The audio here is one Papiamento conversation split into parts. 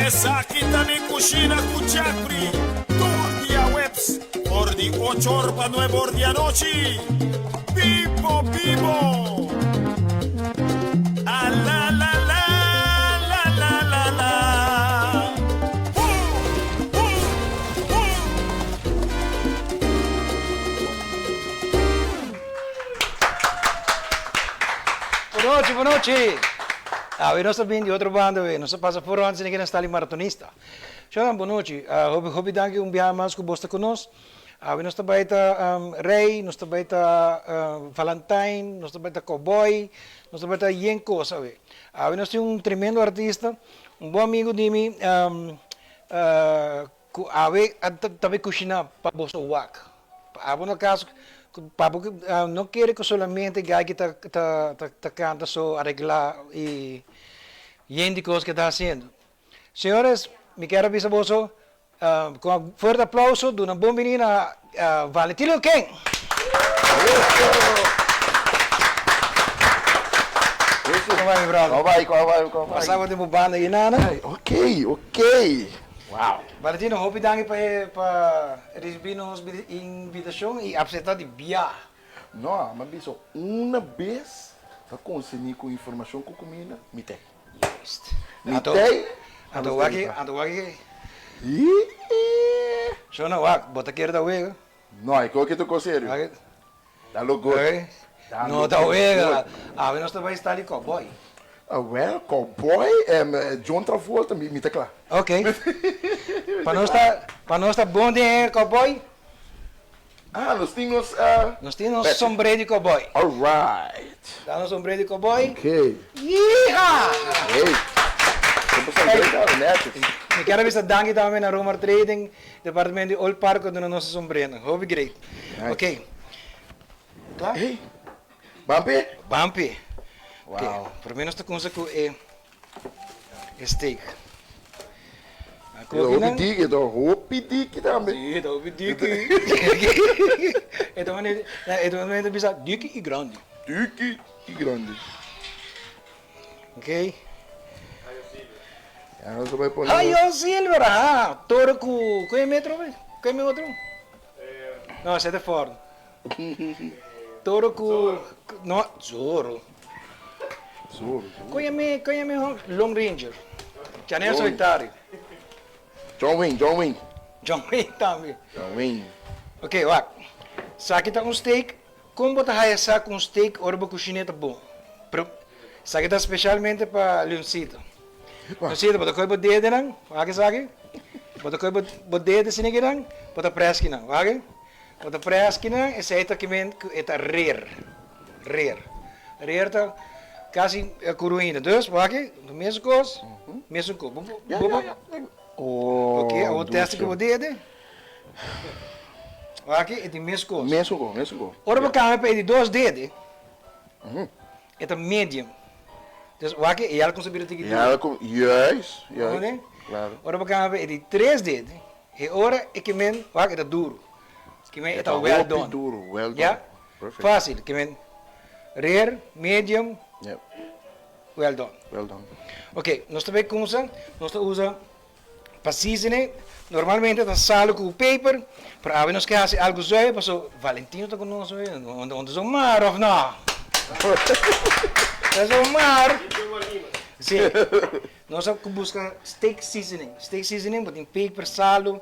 Esaki ta mi kushina ku Jeffrey tur diahuebs for di ocho or pa nuebe or di anochi. Bibo bibo! A la la la la la la la Hu hu hu. Bonochi, bonochi! Awe nos ta bin di otro banda awe, nos ta pasa for antes di keda stali maratonista. Shownan, bonochi, hopi hopi danki un biaha mas ku bos ta ku nos. Awe nos ta bai ta rey, nos ta bai ta Valentijn, nos ta bai ta cowboy, nos ta bai ta yen kos awe. Awe nos tin un tremendo artista, un bon amigo di mi ku awe ta bai kushina pa boso wak. Pa abo na kas, pa bo no kere ku solamente guy ki ta ta kanta so aregla i yen di kos ke ta hasiendo. Señores, mi kier a bisa boso ku un fuerte aplauso duna bon bini na Valentino King! Como bai mi brother? Como bai, como bai, como bai? Pasaba den bo banda y nana. Ok, ok. Wow. Valentino, hopi danki pa e pa ricibi nos invitacion y acepta di bia. No, mi a bisa una bes ta conseni cu informacion cu cuminda, mi ta. Juist. Mi tei. Anto wak, anto wak. Shona wak, bo ta kere ta wega? No, e koki ta kos serio. Ta lo good. No ta wega. Awe nos ta bai sta di cowboy. Awel, cowboy, John Travolta, mi ta kla. Ok. Pa nos ta, pa nos ta bon den e cowboy. Ah, nos tin nos. Nos tin nos sombré di cowboy. Alright. Da nos sombré di cowboy. Ok. Yeeha! Hey. Sombré ta netjes. Mi kier a bisa danki tambe na Romar Trading, departamento di Old Park ku a duna nos e sombrénan. Hopi great. Nice. Ok. Kla? Hey. Bampi? Bampi. Wow. Ok, promé nos ta kumsa ku e steak. E hopi diki, e ta hopi diki tambe. Si, e ta hopi diki. E ta manera, e ta manera bisa diki i grandi. Diki i grandi. Ok. Ya nos ta bai pone. Hayo Silver, aha, toro ku, ku e metro be? Ku e me otro? No, esei ta Ford. Toro ku, no, Zorro. Zorro. Kon e me, kon e me Lone Ranger. Chanel Solitario. John Wayne, John Wayne. John Wayne tambe. John Wayne. Ok, wak. Esaki ta un steak. Kon bo ta haya sa ku un steak ora bo kushin'é ta bon? Pero esaki ta spesialmente pa Leoncito. Leoncito, bo ta kohe bo dedenan, wak esaki. Bo ta kohe bo dede asina, bo ta près kinan, wak. Bo ta près kinan, esei ta kimen ku e ta rer. Rer. Rer ta kasi kuruina. Dus, wak, mesun kos, mesun kos. Bo bo Oh, Ok, awor tèst ku bo dede. Wak, e tin mes kos. Mesun kos, mesun kos. Ora bo kambia pa e di dos dede, e ta medium. Dus, wak, e yal kumsa bira tiki duru. Yal kum, juist, juist. Klaro. Ora bo kambia pa e di tres dede, e ora e kimen, wak, e ta duru. Kimen e ta well done. E ta hopi duru, well done. Ya? Perfect. Fácil, kimen rare, medium, Yep. well done. Well done. Ok, nos ta bay kumsa, nos ta usa pa seasoning, normalmente ta salo ku peper, pero awe nos ke hasi algu zuiver paso Valentino ta ku nos awe, unda zo mar of no? Ta zo mar. Si, nos a buska steak seasoning, steak seasoning bo tin peper, salo,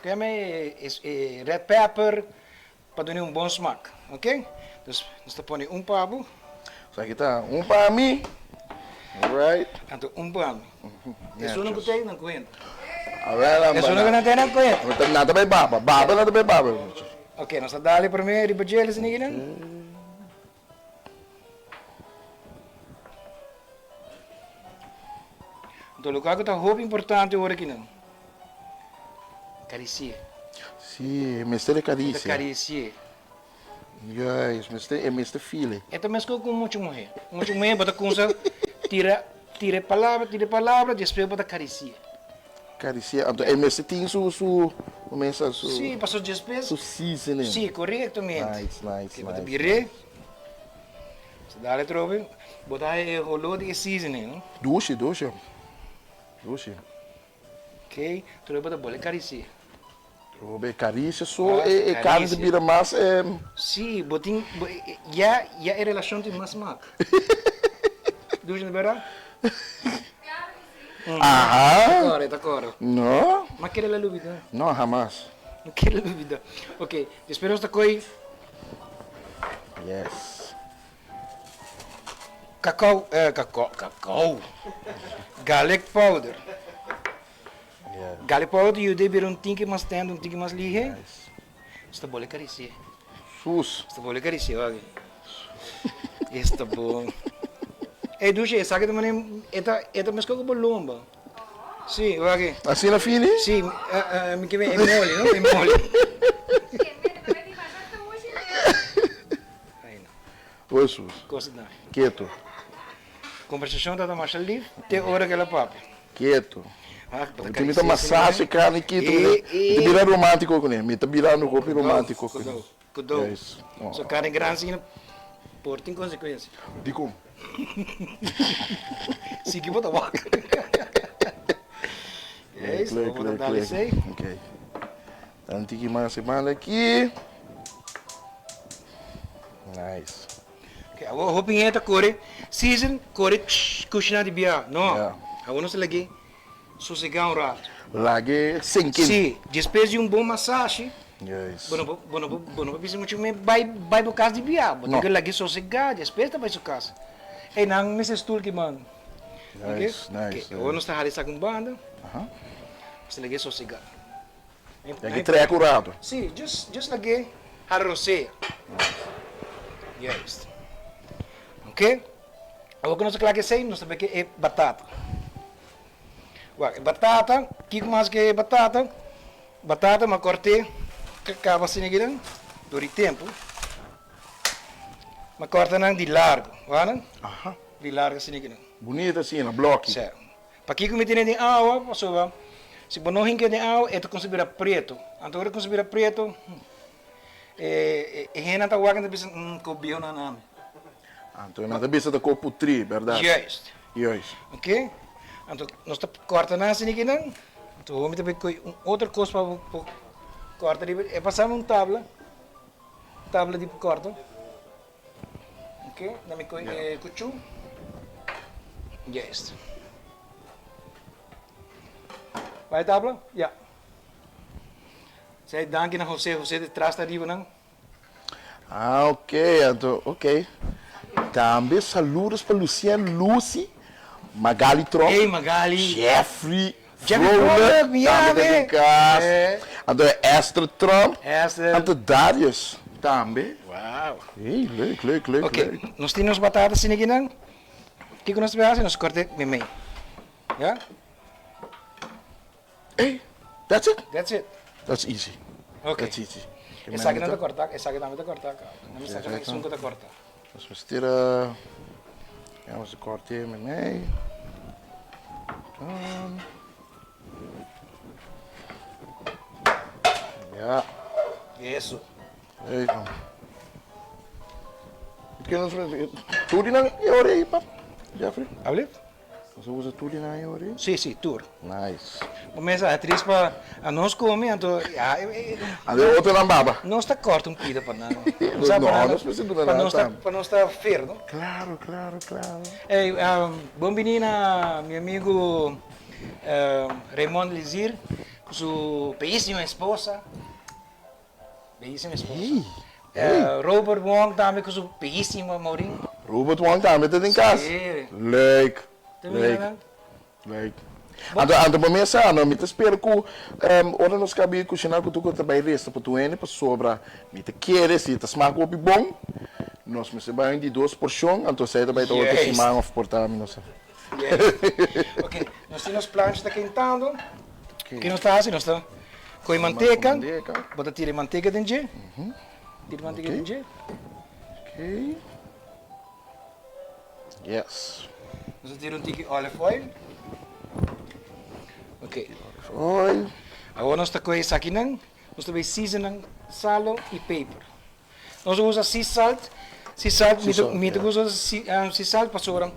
ku yama e red pepper, Pa duna un bon smak, ok? Dus nos ta pone un pa bo. So aki ta un pa mi. Alright. Anto un pa mi. Esun ku tei nan kuenta. Awel Esun ku nan tei nan kuenta. Nan ta bai baba, baba nan ta bai baba. Ok, nos ta dal e prome riba djel esei kinan. Anto loke ku ta hopi importante ora kinan. Karisié. Sí, e mester e karisia. E ta karisié. Juist, mester, e mester feel e. E ta meskos ku mucha muhé. Mucha muhé bo ta kumsa tira, tira e palabra, tira e palabra, despues bo ta karisié. Karisié, anto e mester tin su, su, ku mester su. Sí, pasobra despues. Su seasoning. Sí, korektamente. Nice, nice, nice. Bo ta bir'é, bo ta dal atrobe, bo ta haña e holó di e seasoning, no? Dushi, dushi. Dushi. Ok, tur e bo ta bole karisia. Trobe karisia so e e karni ta bira mas e. Si, bo tin ya ya e relashon tin mas smak. Dushi no berdad? Claro que si. Aha. Ta kore, ta kore. No. Ma kere la lubida. No, hamas. No kere lubida. Ok, despues nos ta koy. Yes. Cacao, eh, cacao, cacao. Garlic powder. Yeah. Garlic powder yuda bira un tinki mas tender, un tinki mas lihe. Nice. Esta bole caricié. Sus. Esta bole caricié, wak. Esta bon. Ey, Dushi, esaki ta mane, e ta, e ta mesco cu bolomba. Si, wak. Asina fini? Si, mi ke e moli, no? E moli. Ay, no. Jesus. Cos na. Keto. Conversacion ta ta masha lief te ora cu el a papia. Keto. Ah, bo ta Mi ta caricia masaje carne kito. Eh, Mi ta eh. bira romantico cune. Mi ta birando hopi romantico cune. Cuidao, cuidao. Yes. Oh. So carne grandi asina por tin consecuencia. Dicon? Sigui bo ta wak. Leuk, Yes, leuk, bo ta leuk, dal leuk. esey. Ok. Dan tiki mas e banda aki. Nice. Ok, awor hopi hende ta kore season, kore kushina di bia. No, Ja. awor nos ta lag'é sosegá un rato. Lag'é sink in. Sí, despues di un bon masashi, Yes. bo no por, bo no por, bo no por bisa muchu me bai, bai bo kas di bia. Bo No. tin ku lag'é sosegá, despues ta bai su kas. Ey, nan mester stoel ki man. Ok? Nice, nice, Ok, awor nos ta hala esaki un banda. Aha. Nos ta lag'é sosegá. Lag'é trek un rato. Sí, just, just lag'é hala rosea. Juist. Ok. Awor ku nos a kla ku esei, nos ta bai ku e batata. Wak, e batata, kiko mas ku e batata? Batata mi a kòrt'é kaba asina aki dor di tempu. Mi a kòrta nan di largu, wak nan? Aha. Di largu asina aki. Bunita asina, blòki. Sè. Pakiko mi tene den awa? Pasobra si bo no hinka den awa e ta kuminsá bira pretu. Anto ora e kuminsá bira pretu, e hendenan ta wak i ta bisa, Umm, ko bieu nan ami. Anto nan ta bisa ta ko putrí, bèrdat? Juist. Juist. Oké. Anto nos ta kòrta nan asina aki nan. Anto hopi ta bai kohe un otro kos pa bo kòrta riba. E pasami un tabla, tabla di kòrta. Ok, dan mi koe e kuchu. Juist. Bai tabla? Ja. Sei danki na Jose, Jose de tras ta riba nan. Ah, ok, anto, ok. Tambe saludos pa Lucien, Lucy, Magali Tromp. Hey Magali. Jeffrey. Jeffrey Vrolijk, mi tambe ta den kas. Anto Esther Tromp. Esther. Anto Darius tambe. Wow. Hey, leuk, leuk, leuk, Ok, leuk. nos tin nos batata asina aki nan. Kiko nos ta bay hasi? Nos kort'e meimei. Ya? Hey, that's it? That's it. That's easy. Ok. That's easy. Esaki nan ta kortá, esaki tambe ta kortá. Nan mi saka esun ku ta kortá. Nos mester a ya nos a kort'e meimei. Ya. Eso. Leuk man. Tur di nan e ora ei pap, Jeffrey? Alblieft? Nos a usa tur di nan e ora ei? Sí, sí, tur. Nice. Bo mester a tris pa a nos come, anto ya e e. Anto e otronan baba. Nos ta corta un pida pa nan. No, nos mester duna nan tambe. Pa nos ta fair, no? Claro, claro, claro. Ey, bon bini na mi amigo Raymond Lizier cu su bellísima esposa. Bellísima esposa. Hey, hey. Robert Wong tambe cu su bellísima Maureen. Robert Wong tambe ta den cas? Sí. Leuk, Ta mira leuk. nan? Leuk. Anto, anto pa mi a sa, no, mi ta spera cu ora nos caba di cushina cu tur cu ta bay resta pa tur hende pasobra mi ta kere si ta smaak hopi bon, nos mester bay un di dos porcion, anto esey ta bay ta otro siman of por ta mi no sa. Yes. Ok, nos tin nos plancha ta kentando. Ke nos ta hasi? Nos ta kohe manteka. Bo ta tira e manteka den dje. Tira manteka den dje. Ok. Yes. Nos ta tira un tiki olive oil. Ok. Olive oil. Awor nos ta kohe esakinan. Nos ta bay season nan salo y peper. Nos a usa sea salt, sea salt, mi ta mi ta gusta usa sea salt pasobra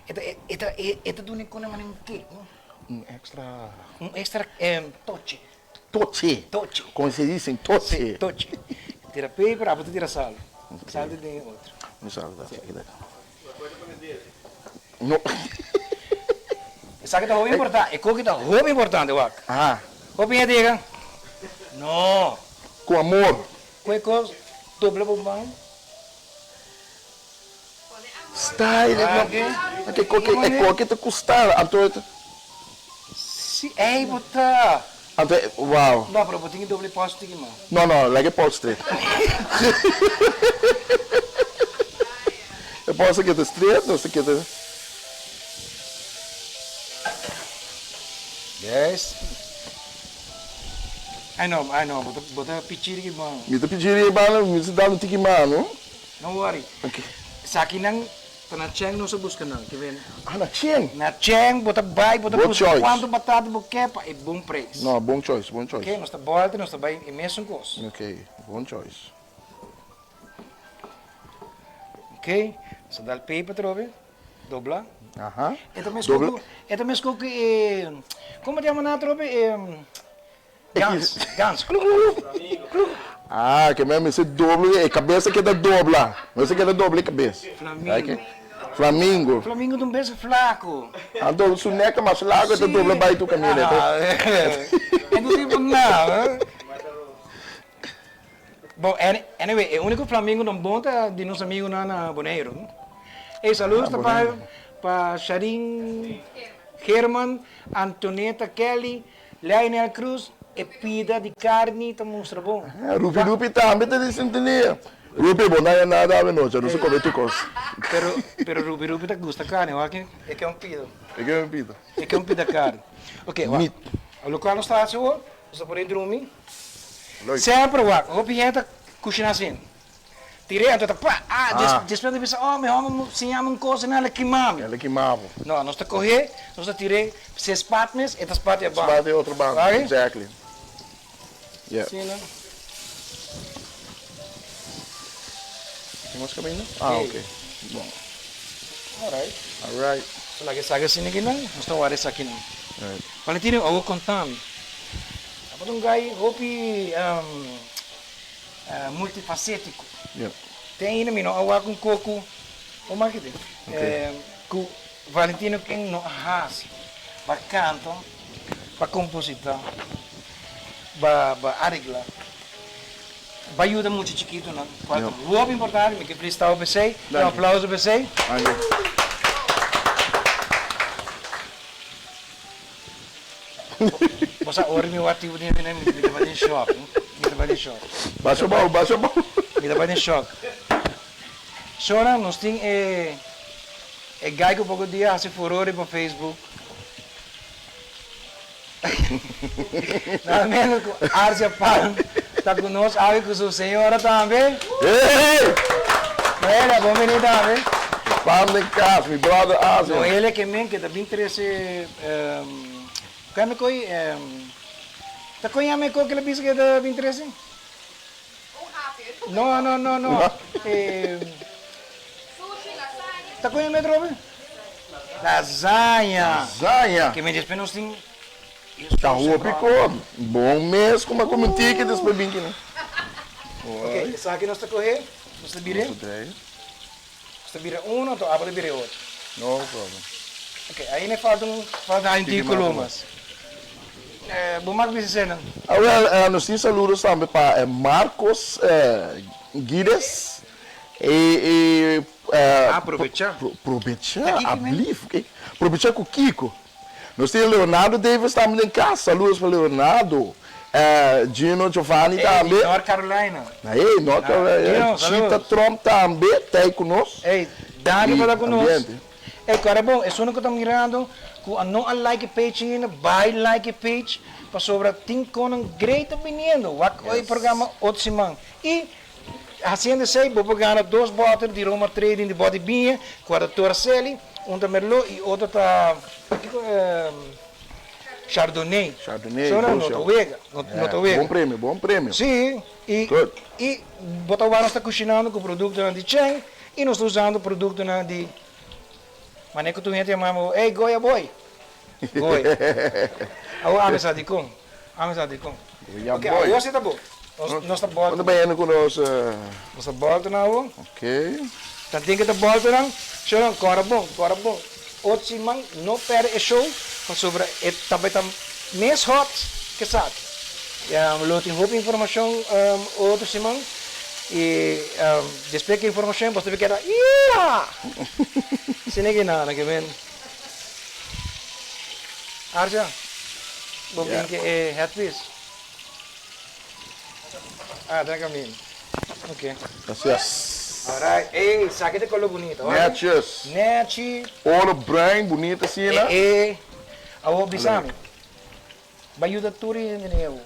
e ta e ta e ta duna e kone manera un kick no. Un extra. Un extra toche. Toche. Toche. Como se dicen, toche. Si, toche. Tira peper, abo ta tira sal. Sal ta den e otro. Un sal ta aki ta. No. Esaki ta hopi importante, e koki ta hopi importante wak. Aha. Hopi hende yega, no. Ku amor. Ku e kos dobla bo man. Style e koki e koki ta ku style anto e ta. Si ey bo ta. Anto e wow. No pero bo tin ki dobla e pols tiki man. No no laga e pols straight. E pols ta keda straight nos ta keda. Yes. Ay no ay no bo ta pichiri ki man. Mi ta pichiri ki man mi ta dal un tiki mano. No worry. Ok. Esakinan ta na Cheng nos a buska nan, ke bene. Ah, na Cheng? Na Cheng bo ta bai, bo ta Good buska choice. kuantu batata bo ke pa e bon preis. No, bon choice, bon choice. Ok, nos ta bòlta, nos ta bai e mesun kos. Ok, bon choice. Ok, nos ta dal peper atrobe, dobla. Aha. E ta meskos Dobla. ku, e ta meskos ku e, komo ta yama nan atrobe? E. Gans, gans, klu klu klu, klu. Ah, ke men mester dobla e kabes a keda dobla. Mester keda dobla e kabes. Flamingo. Flamingo. Flamingo ta un bes flaco. Anto su nek ta mas largo e ta dobla bai tur kaminda. Ah, e no tin por nada. Bon, anyway, e unico flamingo nan bon ta di nos amigonan na Boneiru. Ey, saludos ta pa pa Sharin Herman, Antoneta Kelly, Lionel Cruz, E pida di carni ta mustra bon. Rupi Rupi tambe ta di sintonia. Rupi, bo no haya nada awe nochi, nos a come tur cos. Pero, pero Rupi Rupi ta gusta carni, wak e ke un pida. E ke un pida. E ke un pida carni. Ok, wak. Meat. Locual nos ta haci awor, nos ta pone drumi. Leuk. Semper wak, hopi hende ta cushina asin. Tir'é anto ta pa, ah, Ah. despues ta bisa, oh, mi hòmber siña mi un kos i nan el a kima mi. El a kima bo. No, nos ta kohé, nos ta tir'é, si e spat mes, e ta spat e banda. Spat e otro banda, Wak? exactly. Yeah. Asina. Tin mas kaminda? Ah, Hey. ok. Bon. Alright. Alright. So laga esaki asina aki nan, nos ta wara esaki nan. Right. Valentino, awor konta mi. Tabata un guy hopi multifacético. Te ainda mi no a wak un koku, o mas kite, ku Valentino King no a hasi pa kanta, pa kompositá, pa areglá, pa yuda mucha chikitonan, kual ta hopi importante, mi ke felisitá bo pa esei, un aplauso pa esei. Bo sa ora mi wak tipo di hende mi ta bai den shock mi ta bai den shock. Basha bou basha bou. Mi ta bai den shock. Shona nos tin e e guy ku poko dia hasi furor riba Facebook. Nada menos ku Arcia Palm ta ku nos awe ku su señora tambe. Hey! Noelia bon bini tambe. Palm den kas mi brother Arcia. Noelia ke men ke ta bin trese Kua mi koi ta koi yama e koi ke lo bisa ke ta bin trese? Un apel. No no no no Sushi, lasaña. Ta koi yama e trobe? Lasaña. Lasaña. Ke men despues nos tin Ta hopi kos. Bon mes ku mi a kome un tiki despues bin kina. Ok, esaki nos ta kohe, nos ta bira. Nos ta bira uno, anto abo ta bira e otro. No problem. Ok, ainda e falta un, falta un tiki koló mas. Bo mag bisa eseinan. Awel, nos tin saludos tambe pa Marcos Guides e Ah, probecha. Probecha, ablief. Probecha ku kiko? Nos tin Leonardo Davis tambe den kas. Saludos pa Leonardo. Gino Giovanni tambe. Ey, North Carolina. Ey, North Carolina. Gino, Chita saludos. Tromp tambe ta ei ku nos. Ey, danki pa ta ku nos. Ambiente. Ey, kòrda bon, esun ku ta mirando ku a no a like e page ainda, bai like e page, pasobra tin konan great ta biniendo. Wak e programa otro siman. I Haciendo esey bo por gana dos boter di Roma Trading di bot di biña cu a ta Torcelli, un ta Merlot y otro ta kico Chardonnay. Chardonnay, So bon no ta show. wega, no no ta wega. Bon premio, bon premio. Si, y Good. y bo ta wak nos ta cushinando cu productonan di Cheng y nos ta usando productonan di, manera cu tur hende ta yama bo, ey Goya boy. Gooi. Awor ami sa dikon. Ami sa dikon. Ya Ok, boy. awor si ta bo. Nos, nos ta Nos bòltu. ta bayendo ku nos. Nos ta bòltu nan awor. Ok. Ta tin ke ta bòltu nan. Shownan, kòrda bon, kòrda bon. Otro siman no pèrdè e show pasobra e ta bai ta mes hòt ke esaki. Lo tin hopi informashon otro siman i despues ki informashon boso ta bai keda Iha! Asina ki nan ke men. Arja, bo bin ke e headpiece? Ah, ta na camino. Ok. Gracias. Alright. Ey, esaki ta color bunita, hoor. Netjes. Nechi. Oro bruin, bunita asina. E, e. Awor bisa mi, bo a yuda tur e hende neu.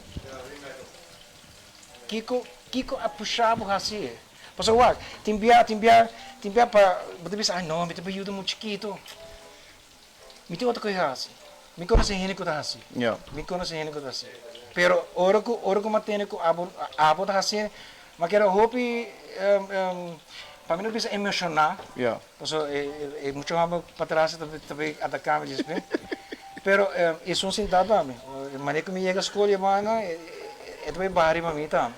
Kiko, kiko a pusha bo hasi e? Pasobra wak, tin bia, tin bia, tin bia pa bo ta bisa, ay no, mi ta bay yuda mucha chikito. Mi tin otro ku hasi. Mi konosé hende ku ta hasi. Mi konosé hende ku ta hasi. Pero ora ku ora ku mi a tende ku abo abo ta hasié, mi a keda hopi pa mi no bisa emoshoná, pasobra e e mucha hòmber patras ta ta bay ataká mi despues. Pero esun sintá tambe. Manera ku mi yega skol i e banda e ta bay baha riba mi tambe.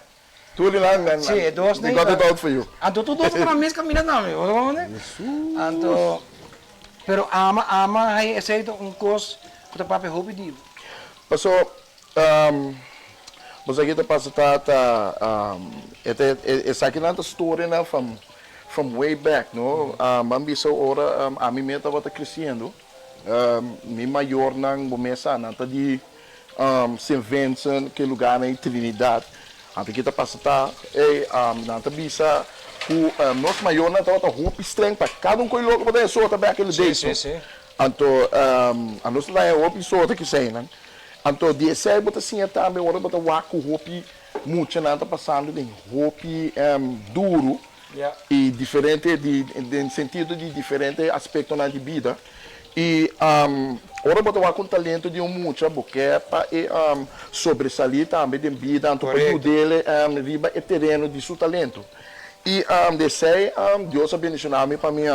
Tur di nan nan Sí, e dos they got it out for you. Anto tur dos ta na mes caminda tambe, bo ta comprende? Jesus. Anto, pero ama, ama hay esey ta un cos cu ta papia hopi di bo. Paso, bo sa ki ta pasa ta ta e ta esakinan ta storianan from from way back no, ban bisa ora ami mes tabata creciendo, mi mayornan bo mes sa nan ta di Saint Vincent, ke lugarnan ei Trinidad. Anto ke ta pasa ta, ey, nan ta bisa ku nos mayornan tabata hopi streng pa kada un koe loko pa ta sota back in the days no. Anto anos ta daña hopi sota kiseinan. Anto di esei bo ta siña tambe ora bo ta wak ku hopi muchanan ta pasando den hopi duru i diferente di den sentido di diferente aspektonan di bida i ora bo ta wak un talento di un mucha bo ke pa e sobresalí tambe den bida anto pa yud'el riba e tereno di su talento i di esei Dios a bendishoná mi pa mi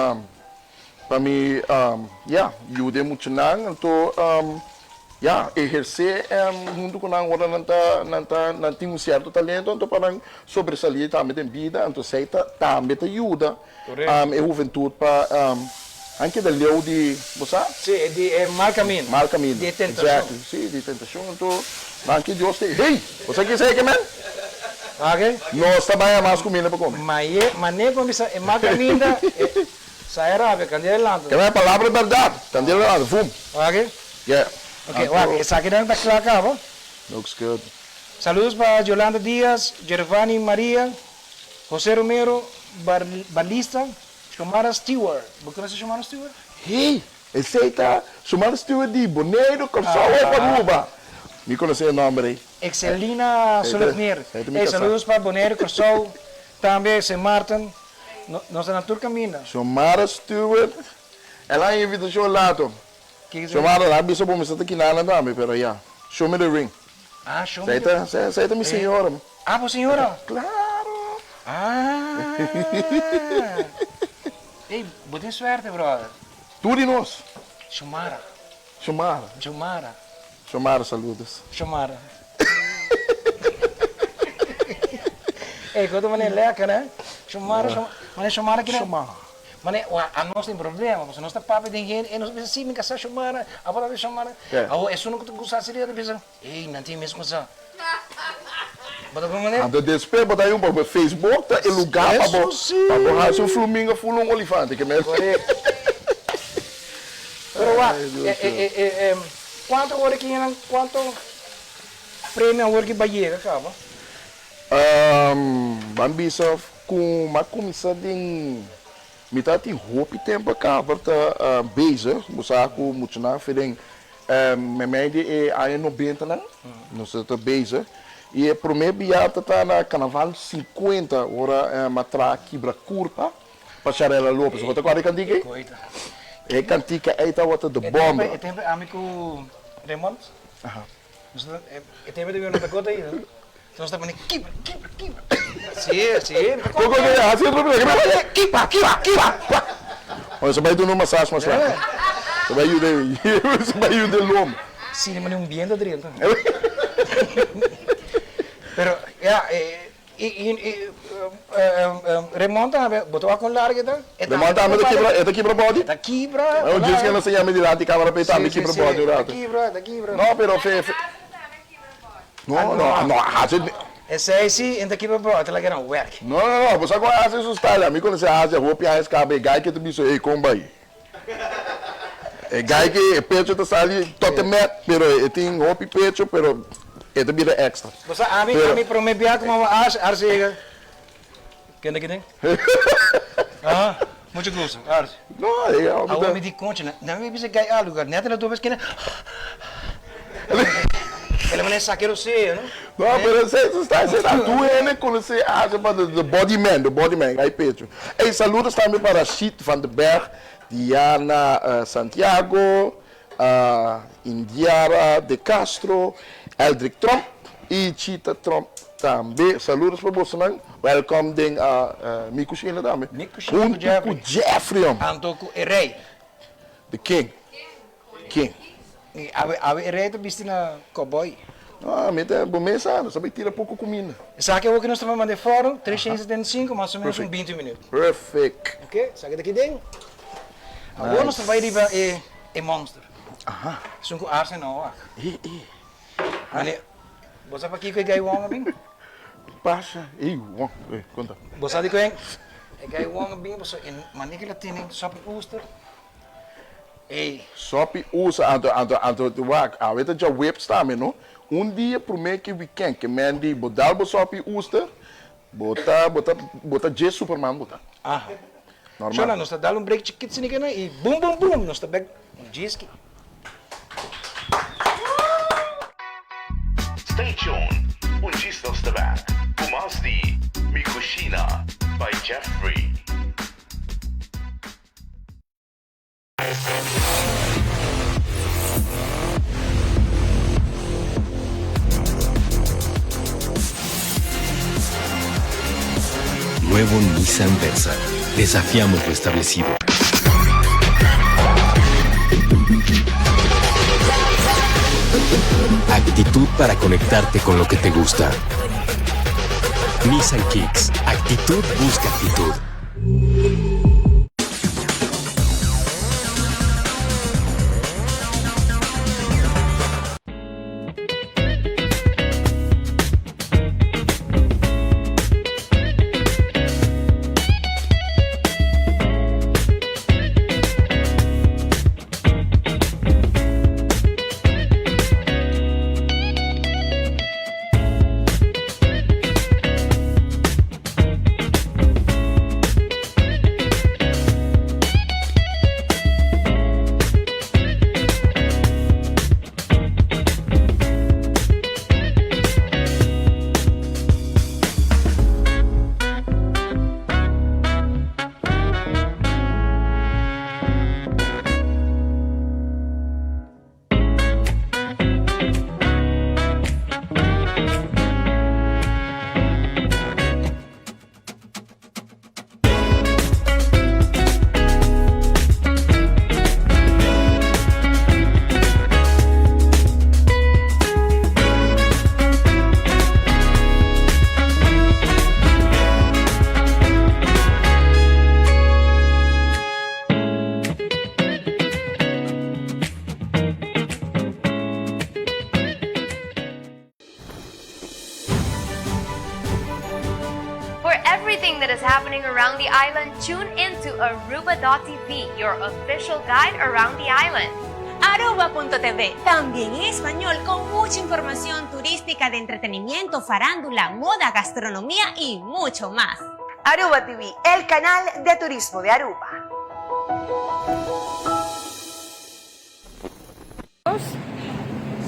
Pa mi, ya, yuda e muchanan, anto, ya, ehersé huntu ku nan ora nan ta, nan ta, nan tin un sierto talento, anto pa nan sobresalí tambe den bida, anto esei ta tambe ta yuda e huventut pa nan keda leu di, bo sa? Sí, di e mal kaminda. Mal kaminda. Di e tentashon. Exactly, sí, di tentashon, anto danki Dios te, hey! Bo sa kiko esei ke men? Wak? Nos ta bai a mas kuminda pa kome. Maye, mane ku a bisa e mal kaminda, e. Sa e rabia, kandela e lanta. Kende palabra berdad, kandela e lanta, vum. Wak? Yeah. Ok, wak, esakinan ta kla kaba. Looks good. Saludos pa Jolanda Diaz, Gervani Maria, Jose Romero, Bar, Balista, Shomara Stewart. Bo konoce Shomara Stewart? Hey, esey ta Shomara Stewart di Boneiru, Kòrsou of Aruba? Mi konoce e nomber ey. Excelina Soletmeer. Hey, saludos pa Boneiru, Kòrsou, tambe Sint Maarten. Nos ta na tur kaminda. Xiomara Stewart, el a invitashon lato. Xiomara, nan a bisa bo mi sa ta kinana tambe, pero ya. Show me the ring. Ah, show me the ring. Esei ta mi señora. Ah, bo señora? Claro. Ah. Ey, bo tin suerte, brother. Tur di nos. Xiomara. Xiomara. Xiomara. Xiomara, saludos. Xiomara. Ey, koto manera lekker, hè? Xiomara, Xiomara. Manera Xiomara kina. Xiomara. Manera, wa, anos tin problema, pasobra nos ta papia den hende, ey, nos ta bisa, si, mi kasá Xiomara, abo ta bisa Xiomara. Awor, esun ku ta gusta hasi ta bisa, ey, nan tin mes kusa. Bo ta comprende? Anto despues bo ta hay un pa Facebook ta e lugar pa bo Eso si. pa bo haci un flumingo full un olifante ke mes. Correcto. Pero wak, Ay, Dios e e mío. e e cuanto ora ki nan cuanto premio awor ki bay yega caba? Um, ban bisa cu m'a cuminsa den mi ta tin hopi tempo caba ta bezig, bo sa cu muchanan fe den Meimei di e aña nobentanan nos ta bezig i e promé bia ta ta na Carnaval sinkuenta ora m'a traha Kibra Kurpa pa Sharella Lopez. Bo ta kòrda e kantika ei? E kantika ei tabata de bomba. E tempu ami ku Raymond nos ta e tempu ta bira Dakota ainda nos ta pone kibra kibra kibra si si mi ta kòrda. Kibra kibra kibra. Nos a bai duna un masash mas largu. Ta bai yuda e, bai yuda e lomba. Sí, di manera un biento drenta. Pero, ya, e, i, i, i, Raymond tambe, bo ta wak kon largu e ta? Raymond tambe ta kibra, e ta kibra body? E ta kibra. Un djis ke nos ta yama dilanti kamera pa e tambe kibra body un rato. E ta kibra, e ta kibra. No, pero fe, fe. No, no, no, haci. Esei si, e ta kibra body, e ta laga nan werk. No, no, no, bo sa kon a haci su style, ami konosé a haci hopi aña escapa, e guy ke ta bisa, ey, kon bai? E guy ke e pecho ta sali tot e met, pero e tin hopi pecho, pero e ta bira extra. Bo sa ami, ami prome bia ku mama Arce, Arce yega, kende ki den? Aha, mucho gusto, Arce. No, e hopi ta. Awor mi di concha, nan mi bisa guy algu, net el a dobe eskina, el a manda e saki rosea, no? No, pero esei su style, esei ta tur hende konosé Arce pa the body man, the body man, guy pecho. Ey, saludos tambe pa Rashid van de Berg, Diana Santiago, Indiara de Castro, Eldrick Tromp y Chita Tromp tambe. Saludos pa bosonan. Welcome den Mi Cushina tambe. Mi Cushina cu Jeffrey. Hunto cu Jeffrey hombre. Anto cu e rey. The king. King. Awe awe e rey ta bisti na cowboy. No, mi ta bo mesa, nos ta bay tira poco cuminda. Esaki awor cu nos ta bay manda e forno, 375, mas o menos un binti minuut. Perfect. Ok, esaki ta aki den. Awor nos ta bay riba e e monster. Aha. Esun cu arse no wak. E e. Mane, bo sa pakico e guy wong a bin? Pasa, ey wong, ey, conta. Bo sa di cu e guy wong a bin pasobra e mane cu el a tene sopi oester. Ey. Sopi usa anto anto anto wak awe ta djaweps tambe no un dia prome ki weekend ke men di bo dal bo sopi uster bo ta bo ta bo ta dje superman bo ta. Aha. Normal. Shona nos ta dal un break chikit sini kena y bum bum bum nos ta bek djiski. Stay tuned, un djis nos ta bek ku mas di Mi Cushina by Jeffrey. Nuevo Nissan Versa. Desafiamos lo establecido. Actitud para conectarte con lo que te gusta. Nissan Kicks. Actitud busca actitud. For everything that is happening around the island, tune in to Aruba.tv, your official guide around the island. Aruba.tv, también en español, con mucha información turística de entretenimiento, farándula, moda, gastronomía y mucho más. Aruba TV, el canal de turismo de Aruba.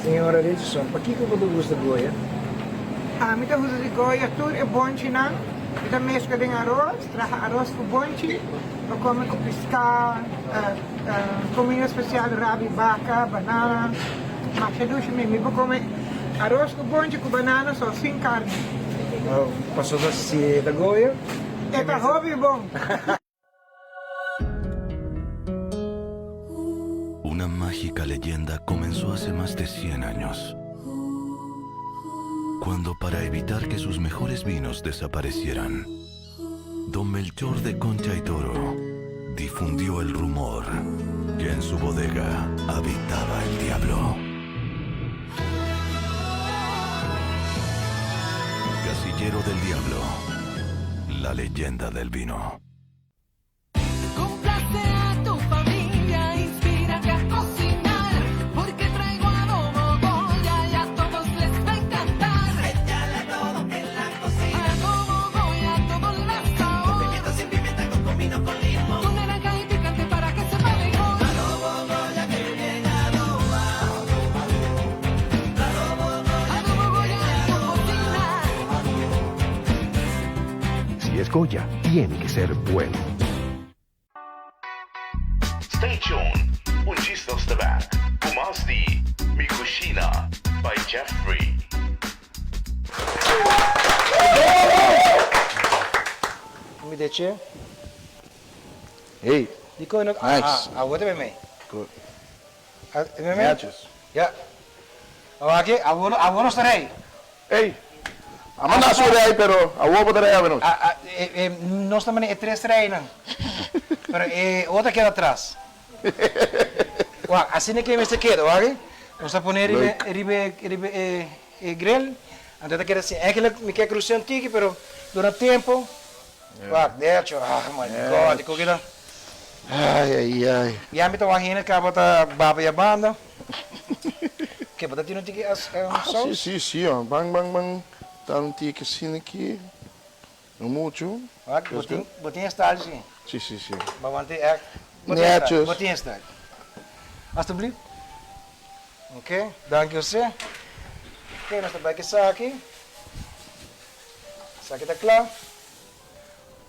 Señora Richardson, pakiko bo ta gusta Goya? Ami ta gusta di Goya tur e bonchinan. Mi ta mezcla den aros, traha aros cu bonchi, pa come cu pisca, comida special rabi baca, banana. Masha dushi mi. Mi por come aros cu bonchi cu banana so, sin carni. Pasobra si e ta Goya. E ta hopi bon. Una mágica leyenda comenzó hace más de 100 años. Cuando para evitar que sus mejores vinos desaparecieran, don Melchor de Concha y Toro difundió el rumor que en su bodega habitaba el diablo. Casillero del Diablo, la leyenda del vino. Complace a tu familia, inspírate a cocinar, porque traigo adobo Goya y a todos les va a encantar. Échale adobo en la cocina. Adobo Goya, todo le da sabor. Con pimienta, sin pimienta, con comino, con limón. Con naranja y picante para que sepa mejor. Adobo Goya, que bien adoba. Adobo Goya, adobo Goya en tu cocina. Si es Goya, tiene que ser bueno. Stay tuned, un djis nos ta bek ku mas di Mi Cushina by Jeffrey. Mi deche. Hey. Dikon no. Nice. Ah, awor ta mei. Good. Netjes. Ja. Awor aki, awor, awor nos ta rei. Ey, a manda su rei, pero awor bo ta rei awe nochi. Nos ta manda e tres reinan, pero e otro a keda atras. Wak, asina ke mester keda, wak. Nos ta pone riba, riba, riba e, e grill, anto e ta keda asina. Eigenlijk mi ke krusa un tiki, pero dura tempo. Wak, de hecho, ah my God, di koke ta. Ai, ai, ai. Ya mi ta wak hende kaba ta baba ya banda. Ke bo ta tira un tiki as saus? Ah, si, si, si. Ban, ban, ban dar un tiki asina aki. No mucho. Wak, bo tin, bo tin e style si. Si, si, si. Ba wante ek. Netjes. Bo tin e style. Alstublieft. Oké, danki Jose. Oké, nos ta bai ku esaki. Esaki ta kla.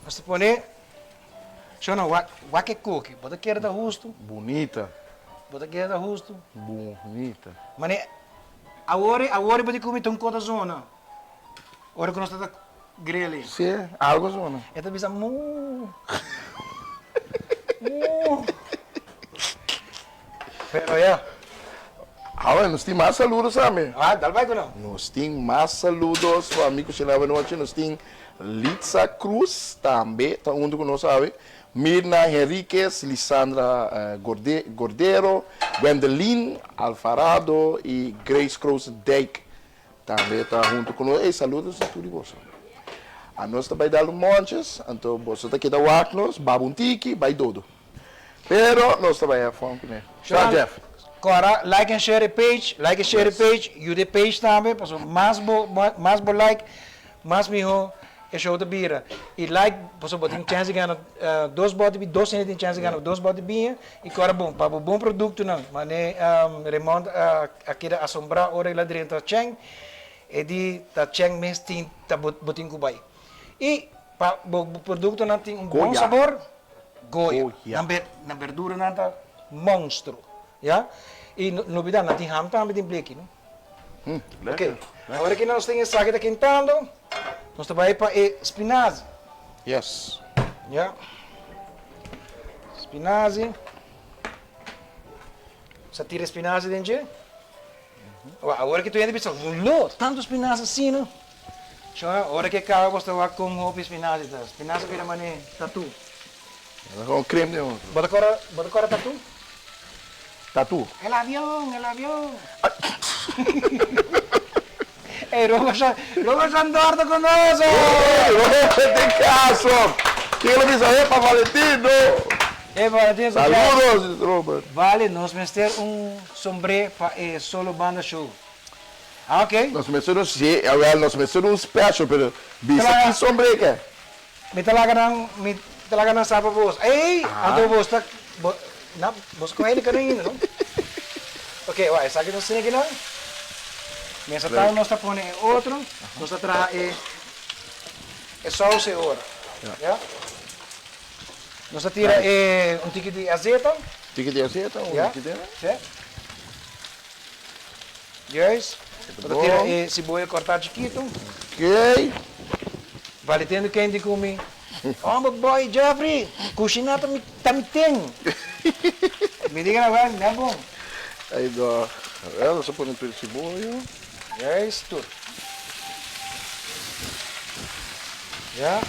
Nos ta pone, Shona, wak, wak e koki. Bo ta kere ta hustu? Bunita. Bo ta kere ta hustu? Bunita. Mane, awor, awor bo di ku mi ta un kota zona. Ora ku nos ta ta grill ei. Si, algo zona. E ta bisa moo. Moo. Pero ya. Awe, nos tin mas saludos tambe. Ah, dal bai ku nan. Nos tin mas saludos pa mi kushina awe nochi. Nos tin Litza Cruz tambe ta hunto ku nos awe. Mirna Henriquez, Lisandra Gordero, Gwendeline Alvarado y Grace Kroosdijk tambe ta hunto ku nos. Ey, saludos na tur di boso. Anos ta bai dal un monches, anto boso ta keda wak nos, baba un tiki, bai dodo. Pero nos ta bai have fun kuné. Sa Jeff. Kora like en share e page, like en share e page, yuda e page tambe, pasobra mas bo mas bo like, mas miho e show ta bira. I like pasobra bo tin chance di gana dos bote di dos hende tin chance di gana dos bote di biña i kora bon pa bo bon produktonan. Mane Raymond a keda asombrá ora el a drenta Cheng, e di ta Cheng mes tin ta bo tin ku bai. I pa bo produktonan tin un bon sabor. Goya. Nan ber, nan berduranan ta monstruo, ya. I no olbida nan tin ham tambe den bleki, no? Ok, awor aki nos tin esaki ta kentando, nos ta bai pa e spinazi. Yes. Ya. Spinazi. Nos a tira e spinazi den dje. Awor aki tur hende bisa, Lo, tantu spinazi asina. Shona, ora ke kaba bos ta wak kon hopi spinazi ta. Spinazi bira mane tatu. Bo ta kon krem den otro. Bo ta kora, bo ta kora tatu? Tatu. El avion, el avion. Ey, Robert San, Robert Sandor ta ku nos! Ey, Robert den kaso! Ken lo bisa epa Valentino? Epa Valentino, Saludos, Robert. Vale, nos mester un sombré pa e solo banda show. Ah, ok. Nos mester un, si, awel, nos mester un special, pero bisa ki sombré ke. Mi ta laga nan, mi ta laga nan sa pa bos. Ey, anto bos ta, bo, na, bos kohe di kano ainda, no? Ok, wak, esaki nos tin akinan. Mesa tal nos ta pone e otro, nos ta traha e, e saus e ora. Ya. Nos ta tira e, un tiki di azeta. Tiki di azeta, un tiki di. Si. Juist. Bo ta tira e siboya cortá chikito. Ok. Valetendo ken di ku mi. Homber boy Jeffrey, kushiná ta mi ta mi ten. Mi diga na wèl, nèt bon. Ay do. Wèl, nos a pone tur siboyo. Juist tur. Ya.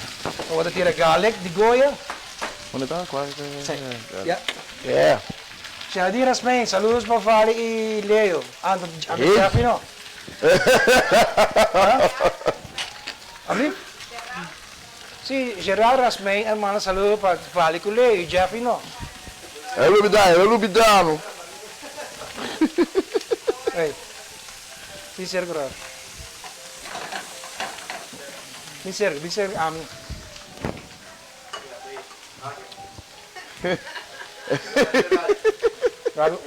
Awor ta tira garlic di Goya. Unda ta? Kua? Sí. Ya. Yeah. Shadi Rasmijn, saludos pa Vale y Leo. Anto, anto Jeffrey no. Abri? Sí, Gerard Rasmijn a manda saludo pa Vale cu Leo y Jeffrey no. El a lubida, el a lubida no. Ey, bin cerca brother. Bin cerca, bin cerca ami.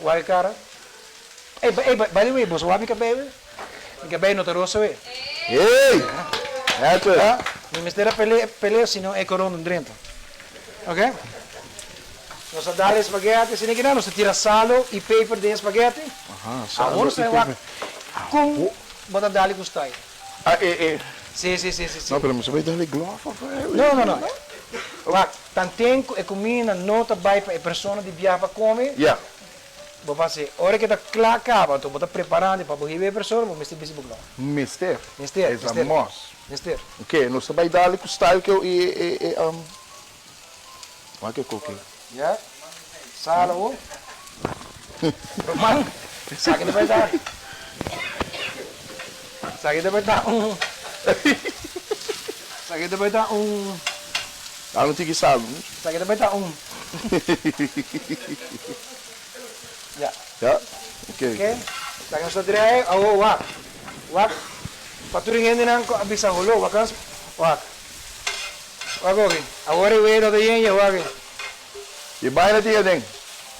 Wak e cara. Ey, ey, by the way, boso wak mi cabei we? Mi cabei no ta rosa we. Hey! Netjes. Ja, mi mester a pelea, pelea sino e corona no drenta. Ok? Nos a dal e spaghetti, asina kina nos ta tira salo y peper den e spaghetti. Aha, salo Awor nos y ta wak peper. con bo ta dal e cu style. Ah, e, e. Si, si, si, si, si. No, pero mi sa bay dal e glof of e. No, no, no. Wak, tanten cu e cuminda no ta bay pa e persona di biaha pa come. Ja. Bo pa haci. Ora cu e ta cla caba, anto bo ta preparando pa bo hiba e persona, bo mester bisti bo glof. Mester. Mester, Es a mester. must. Mester. Ok, nos ta bay dal e cu style cu e, e, e, um, wak e koki. Ja. Sal awor. Roman, esaki ta bay ta, esaki ta bay ta un, esaki ta bay ta un. Dal un tiki sal. Esaki ta bay ta un. Ja. Ja, ok. Ok, esaki nos ta draai awor wak, wak, pa tur e hendenan ku a bisa holo, wak nos, wak. Wak oki, awor e wea no ta yen ya, wak. E baina tin aden.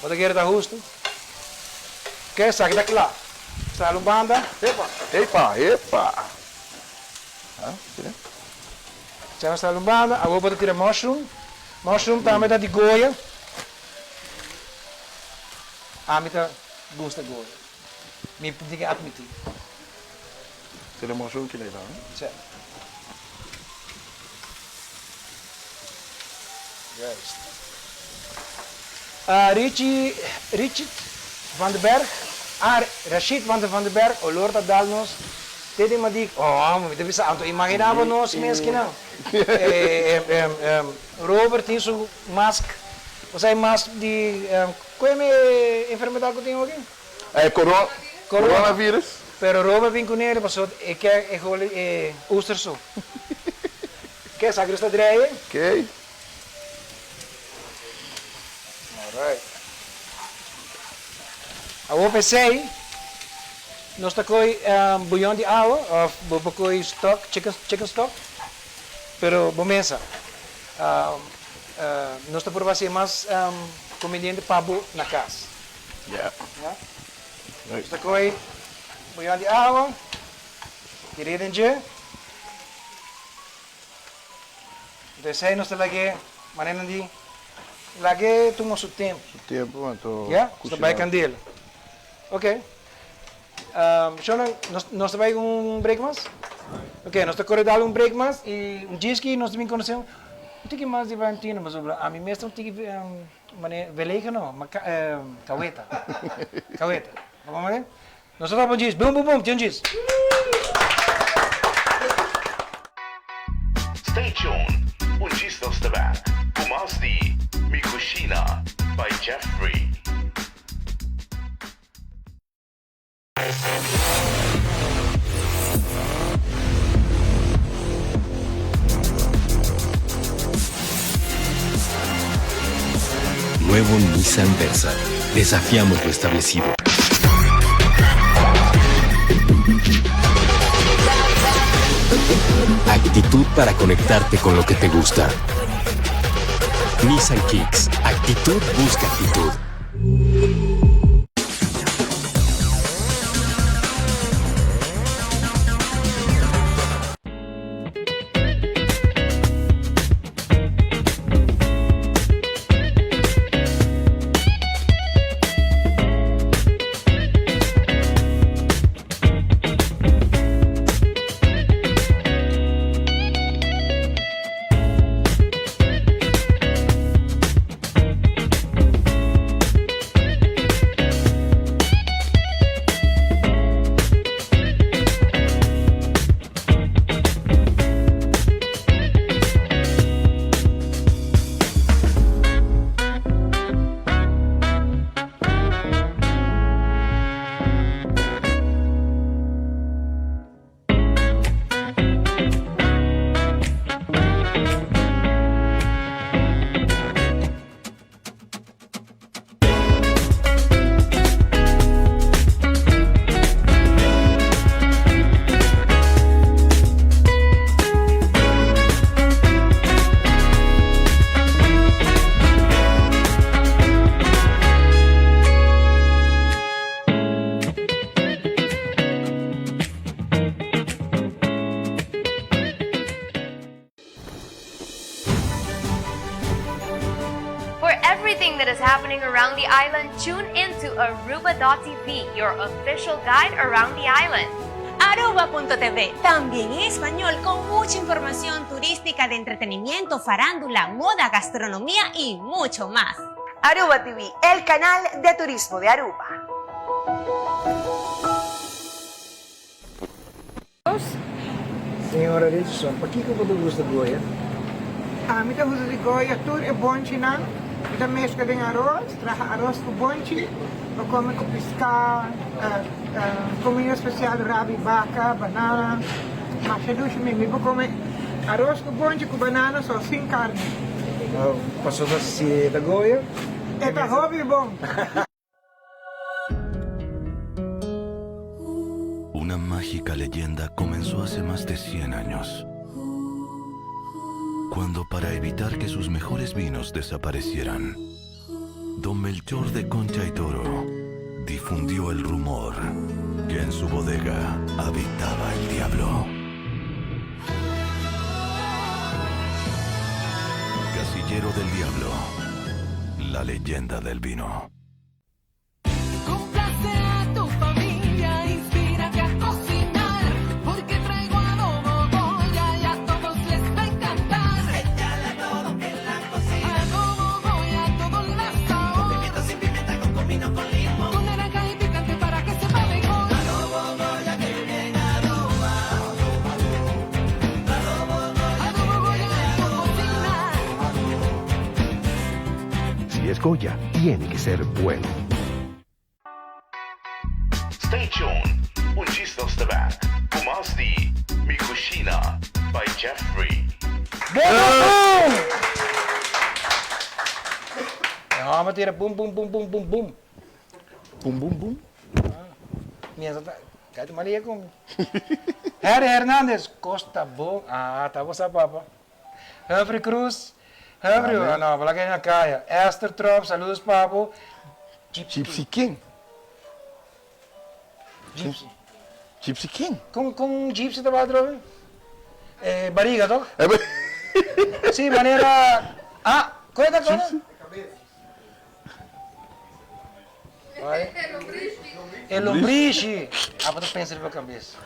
Bo ta kere ta hustu? Ke, esaki ta kla. Sal un banda. Epa, epa, epa. Ha, tira. Sa no sal un banda, awor bo ta tira mushroom. Mushroom tambe ta di Goya. Ami ta gusta Goya. Mi tin ke admiti. Tira mushroom kila ta, no? Sa. Juist. Richie, Richit van de Berg, ah, Rashid van de van de Berg, olor ta dal nos te den Madik. Oh, mi ta bisa, anto imagina bo nos mes kinan. Robert tin su mask, bo sa e mask di, koe mi e enfermedad ku tin oki? E coronavirus. Pero Robert bin cunele pasobra e ke e holi e oester so. Ke esaki nos ta dreye. Oké. Alright. Awor p'esei nos ta koy buyon di awa of bo por koy stock, chicken, chicken stock. Pero bo mesa. Nos ta purba hasi e mas conveniente pa bo na cas. Yeah. Ya. Nos ta kohe boyon di awa, tir'é den dje. Entonces esei nos ta lag'é manera di lag'é tuma su tempu. Su tempu anto Ya, nos ta bai kandela. Ok. Shona, nos ta bai un break mas? Ok, nos ta kore dal un break mas i un djiski nos ta bin konosé un tiki mas di Valentino pasobra ami mes ta un tiki Mane velega no, ma kaweta. Kaweta. Bo mane? Nos ta topa un djis. Bum bum bum, tin un djis. Stay tuned, un djis nos ta back ku mas di Mi Cushina by Jeffrey. Nuevo Nissan Versa. Desafiamos lo establecido. Actitud para conectarte con lo que te gusta. Nissan Kicks. Actitud busca actitud. around the island, tune in to Aruba.tv, your official guide around the island. Aruba.tv, también en español, con mucha información turística de entretenimiento, farándula, moda, gastronomía y mucho más. Aruba TV, el canal de turismo de Aruba. Señora Richardson, pakiko bo ta gusta Goya? Ami ta gusta di Goya tur e bonchinan. Mi ta mezcla den aros, traha aros cu bonchi, bo come cu pisca, comida special rabi baca, banana, masha dushi mi. Mi por come aros cu bonchi cu banana so, sin carni. Pasobra si e ta Goya, E ta hopi bon. Una mágica leyenda comenzó hace más de 100 años. Cuando para evitar que sus mejores vinos desaparecieran, don Melchor de Concha y Toro difundió el rumor que en su bodega habitaba el diablo. Casillero del Diablo, la leyenda del vino. Complace a tu familia, inspírate a cocinar, porque traigo adobo Goya y a todos les va a encantar. Échale todo en la cocina. Adobo Goya, todo le sabor. Con pimiento, sin pimienta, con comino, con limón. Con naranja y picante para que sepa mejor. Adobo Goya, que bien adoba. Adobo Goya, adobo Goya en tu cocina. Si es Goya, tiene que ser bueno. Stay tuned, un djis nos ta back cu mas di Mi Cushina by Jeffrey. Bum bum bum! E hòmber tira bum bum bum bum bum bum. Bum bum bum. Mientras ta, kijk Maria con mi. Harry Hernandez, Costa bon. Ah, ta bo sa papa. Humphrey Cruz, Humphrey, ah no, bala kaya na kaya. Esther Tromp, saludos papo. Gypsy King. Gypsy. Gypsy King. Con con gypsy ta bai atrobe? Eh, bariga toch? Sí, manera, ah, con e ta con? E lombrishi. Abo ta pensa riba kabes.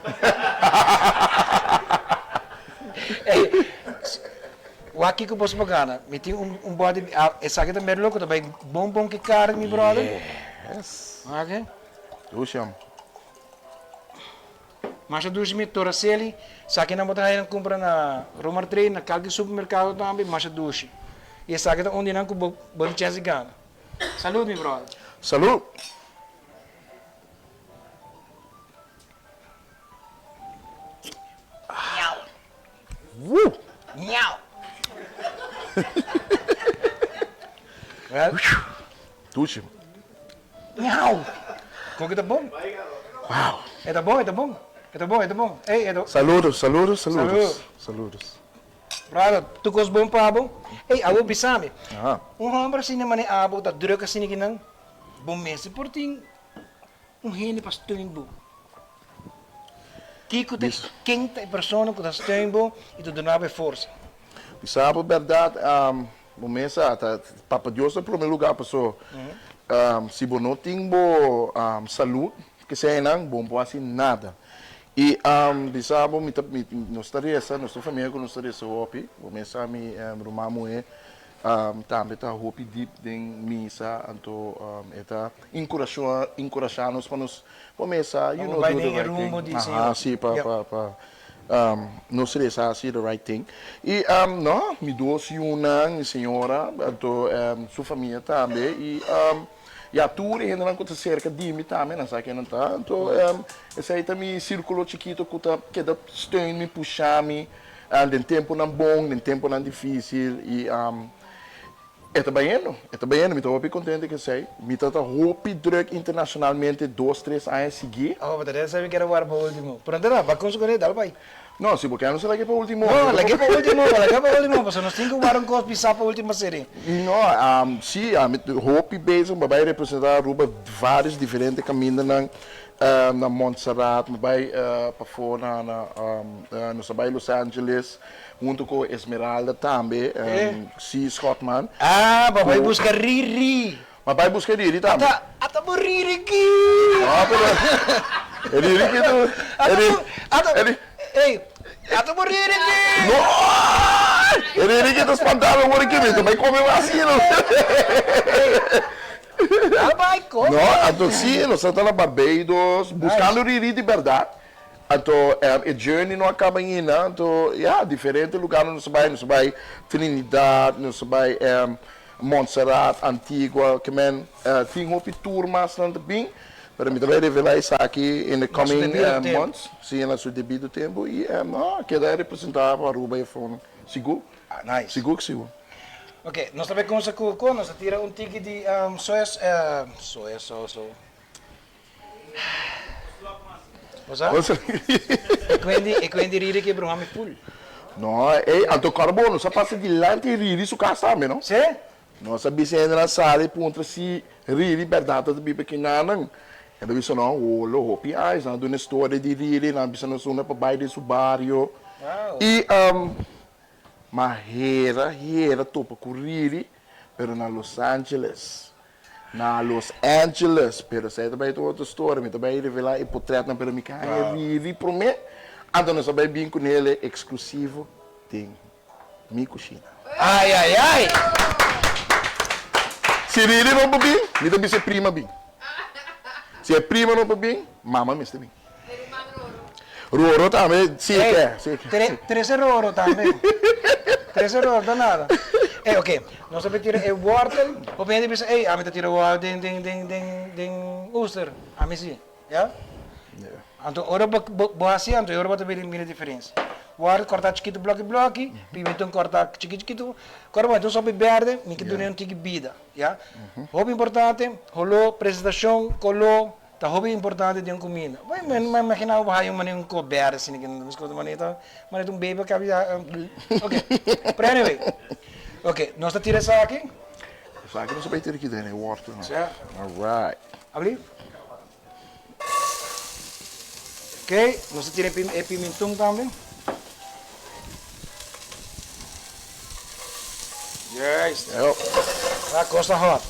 Ey, wak kiko boso por gana. Mi tin un un bòt di esaki ta mero loko ta bai bon bon ki karni mi bròder. Yes. Wak. Dushi am. Masha dushi mi Toraceli, esaki nan bo ta haya nan cumpra na Romar Trade, na kalke supermercado tambe, masha dushi. Y esaki ta un di nan cu bo bo tin chance di gana. Salud mi brother. Salud. Miau. Woo. Miau. Well. Dushi. Miau! Con ki ta bon? Wow! E ta bon, e ta bon. E ta bon, e ta bon. Ey, e ta. Saludos, saludos, saludos. Saludos. Brother, tur cos bon pa bo? Ey, abo bisa mi. Aha. Un homber asina manera abo ta druk asina kinan, bo mester por tin un hende pa steun bo. Kiko ta, ken ta e persona cu ta steun bo y ta duna bo e forsa? Bisa bo berdad, Bo mes sa ta Papa Dios na prome lugar paso si bo no tin bo salud kesey nan bo no por haci nada y bisa bo mi ta nos ta reza nos ta un familia cu nos ta reza hopi bo mes sa mi ruman muhe tambe ta hopi diep den misa anto e ta encurasha nos pa nos bo mes sa you know do the right thing aha si pa pa Nos resa hasi the right thing. Y no, mi dos yunan, mi señora, anto su famia tambe y ya tur e hendenan cu ta cerca di mi tambe nan sa ken nan ta. Anto esey ta mi circulo chikito cu ta keda steun mi, pusha mi den temponan bon, den temponan dificil y E ta bayendo, e ta bayendo. Mi ta hopi contento cu esey. Mi ta ta hopi druk internacionalmente dos, tres aña sigui. Oh, bo ta resa mi kier a warda pa ultimo. Pero anto no, ba con su cone, dal bay. No, si bo kier nos a lag'e pa ultimo. No, lag'e pa ultimo, lag'e pa ultimo, pasobra nos tin cu warda un cos pisa pa ultimo serie. No, si, ami hopi bezig, mi a bay representa Aruba varios diferente camindanan, na Montserrat, mi a bay pafo na, na, nos a bay Los Angeles. Hunto cu Esmeralda tambe, si Schotman. Ah, bo a bay busca Riri. Ma bai buska e Riri tambe. Ata, ata bo Riri ki! No, pero e Riri ki tu. Ata bo, ata, ey, ata bo Riri ki! No! E Riri ki ta spantá mi awor aki, mi ta bai kome mas asina. Ey, a bai kome. No, anto si, nos ta na Barbados buskando Riri di bèrdat. Anto e journey no a kaba ainda, anto ya, diferente lugarnan nos a bai, nos a bai Trinidad, nos a bai Montserrat, Antigua, ke men tin hopi tour mas nan ta bin, pero mi ta bai revela esaki in the coming months, si na su debido tempo y no a keda representa pa Aruba e fonan, sigur, sigur ku sigur. Ok, nos ta bai kumsa ku ku nos ta tira un tiki di soya, soya sauce. Bo sa? E kwen di, e kwen di Riri ke bruha mi ful. No, ey, anto kòrda bo, nos a pasa dilanti Riri su kas tambe, no? Sí? Nos a bisa hende nan sali puntra si Riri bèrdat ta biba kinanan. E ta bisa no, holo, hopi años. Nan a duna e storia di Riri, nan a bisa nos unda pa bai den su bario. Wow. I, ma hera, hera topa ku Riri, pero na Los Angeles. Na Los Angeles, pero esei ta bai ta otro storia, mi ta bai revelá e potretnan, pero mi ke haña Riri promé, anto nos ta bai bin kunele eksklusivo den mi kushina. Ai ai ai! Si Riri no por bin, mi ta bisa e prima bin. Si e prima no por bin, mama mester bin. Roro tambe, si e ke, si e ke. Trese Roro tambe. Trese Roro ta nada. Ey, ok, nos ta bay tira e wortel. Hopi hende bisa, ey, ami ta tira wortel den, den, den, den, den oester. Ami si, ya? Anto ora bo, bo haci anto e ora bo ta bira mira diferencia. Wortel corta chikito bloki bloki, pimentón corta chikito chikito. Ora bo mete un sopi berde, mi ke duna e un tiki bida, ya? Hopi importante, holo, presentacion, colo. Ta hopi importante den un cuminda. Bo imagina bo haya un manera un cob berde asina ki nan ta mezcla manera ta manera un baby a caba di ok pero anyway ok nos ta tira esaki. Esaki nos ta bay tira aki den e wortel nan. Sa. Alright. Abri. Ok nos ta tira e pimentón tambe. Juist. La cos ta hot.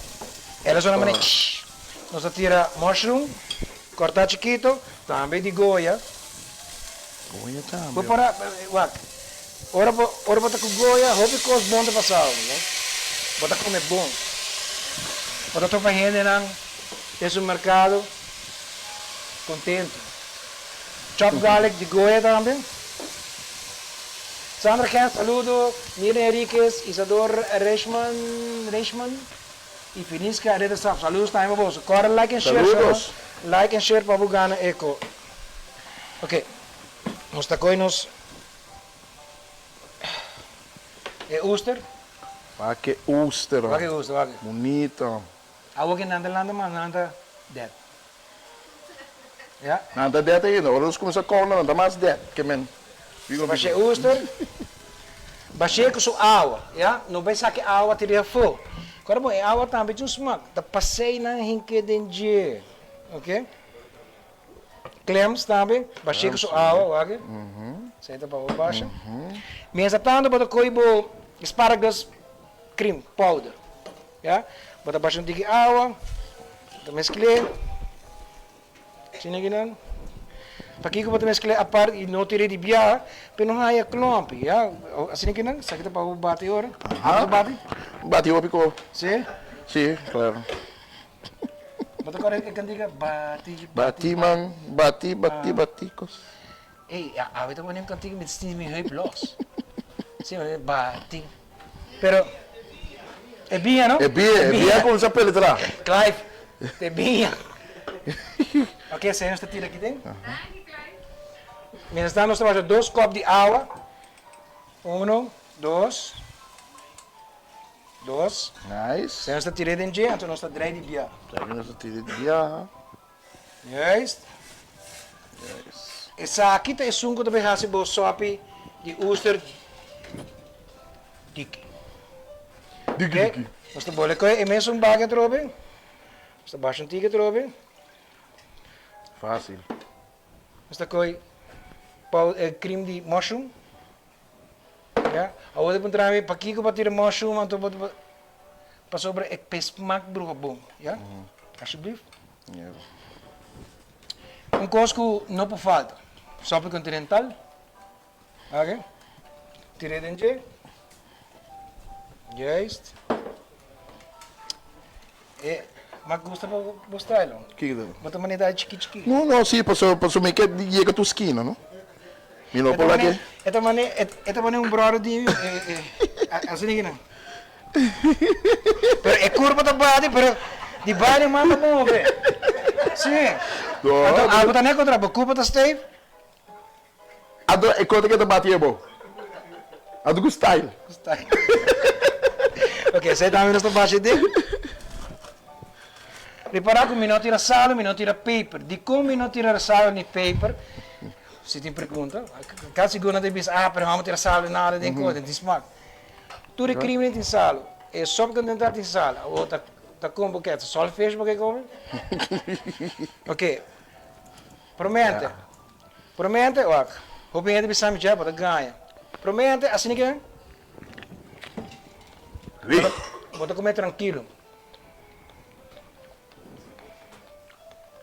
El a sona manera shhh. Nos ta tira mushroom corta chikito, tambe di goya. Goya tambe. Bo por a, wak, ora bo, ora bo ta ku goya hopi kos bon ta pasa bo, no? Bo ta kome bon. Bo ta topa hendenan den su merkado kontento. Chop garlic di goya tambe. Sandra Gens, saludo. Mirna Henriquez, Isador Reichman, Reichman. Y Finiska Ridderstap saludos tambe pa boso. Corda like and share Saludos. shownan. Like and share pa bo gana e ko. Ok. Nos ta koy nos e oester. Wak e oester. Wak e oester, wak. Bunito. Awor ke nan ta lanta mas nan ta dead. Ya. Nan ta dead ainda. Ora nos cuminsa cobra nan ta mas dead ke men. Bash'é oester, bash'é ku su awa, ya. No bai saka e awa tira afó. Kòrda bon, e awa tambe tin un smak. Ta pas'é nan hink'é den dje, oke. Clams tambe, bash'é ku su awa, wak. Esei ta pa bo basha. Mientras tanto bo ta kohe bo asparagus cream powder, ya. Bo ta basha un tiki awa, bo ta meskl'é. Asina ki nan. Pakiko bo ta mezcla apart y no tira di biaha, pe no haya klompi, ya. Asina ki nan, esaki ta pa bo bati ora. Aha. Bo ta bati? Bati hopi ko. Si? Si, claro. Bo ta kore e kantika bati, bati, Bati man, bati, bati, batikos. Ey, awe ta pone un kantika mi ta sinti mi heup los. Si, bati. Pero e biña no? E biña, e biña a cuminsa peletra. Clive, e biña. Ok, esei nos ta tira aki den. Mientras tanto nos ta basha dos kop di awa. Uno, dos, dos. Nice. Esei nos ta tira den dje, anto nos ta drei di bia. Esaki nos ta tira di bia. Juist. Esaki ta esun ku ta bay hasi bo sopi di oester diki. Diki diki. Nos ta bole koe e mesun baki atrobe. Nos ta basha un tiki atrobe. Facil. Nos ta koe cream di mushroom. Ya. Awor ta puntra mi pakiko pa tira mushroom anto bo. Pasobra e pe smak bruha bon, ya? Alsjeblieft. Un kos ku no por falta, sopi continental. Oke. Tir'é den dje. Juist. E, ma gusta pa bo style. Kiko ta? Bo ta manera chiki chiki. No, no, si, paso, paso mi ke yega tur skina, no? Mi no por laga. E ta mane, e ta mane un brother di mi, asina kinan. Pero e curpa ta bati, pero di bani man ta move. Si. Anto abo ta ne contra, bo curpa ta stijf. Anto e kota ke ta bati ebo? Anto ku style. Ku style. Ok, esei tambe nos ta basha den. Repará ku mi no tira salo, mi no tira peper. Dikon mi no tira salo ni peper? Si tin pregunta, kasi sigur nan ta bisa, ah, pero hòmber tira salo i nada den kos, den tin smak. Tur e krimen tin salo. E sop ku nan ta tin salo. Awor ta ta kon bo ke? Ta saltfish bo ke kome? Ok, promente. Promente, wak, hopi hende bisa mi dje, bo ta gaña. Promente, asina ke bo ta kome trankilo.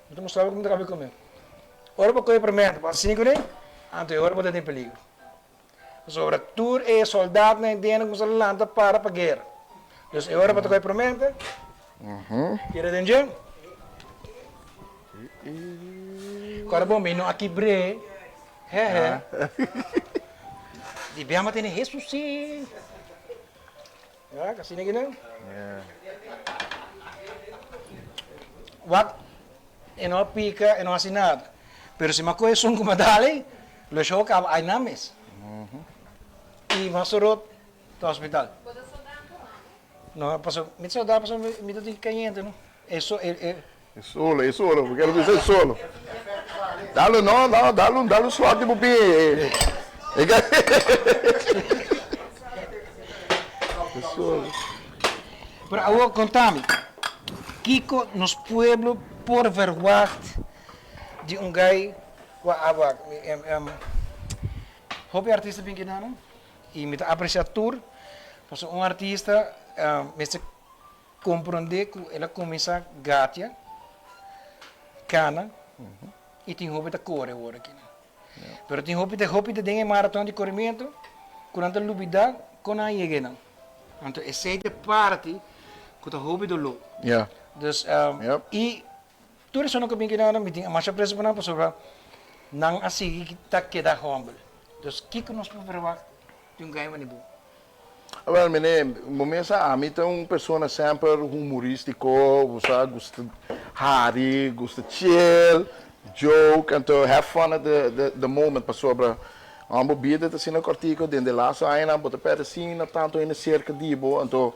Mi ta mustra bo kon mi ta kaba di kome. Ora bo kohe promente, bo hasi asina kuné, anto e ora bo ta den peligro. Pasobra tur e soldatnan ei dentro kuminsá lanta para pa guera. Dus e ora bo ta kohe promente, tira den dje. Kòrda bon, mi no a kibr'é. Hehe. Di biaha mi a tene Hesus sí. Ya, asina ki nan. Wak, e no a pika, e no a hasi nada. Pero si mi a kohe esun ku mi a dal ei, lo show kaba ainan mes. I mi a sorot ta hospital. No, pasobra mi ta soldá pasobra mi ta tin kayente no. E so, e, e. E solo, e solo, bo kere bisa e solo. Dalo, no, no, dalo, dalo un slok di bo pie. E solo. Pero awor kontami, kiko nos pueblo por verwagt di un gai ku a wak? Hopi artista bin kinan i mi ta apresia tur, pasobra un artista mester Komprondé ku el a kuminsá gatia, kana i tin hopi ta kore awor aki. Pero tin hopi ta hopi ta den e maraton di korementu ku nan ta lubidá kon nan a yega einan. Anto esei ta e parti ku ta hopi doló. Dus i tur esnan ku a bin kinan mi tin masha aprecio pa nan pasobra nan a sigui ta keda humble. Dus kiko nos por verwagt di un gai manera bo? Awel mene, bo mes sa ami ta un persona semper humoristico, bo sa gusta hari, gusta chill, joke, anto have fun at the the moment pasobra bo bida ta asina cortico, den de laatste añanan bo ta perde asina tanto hende cerca di bo, anto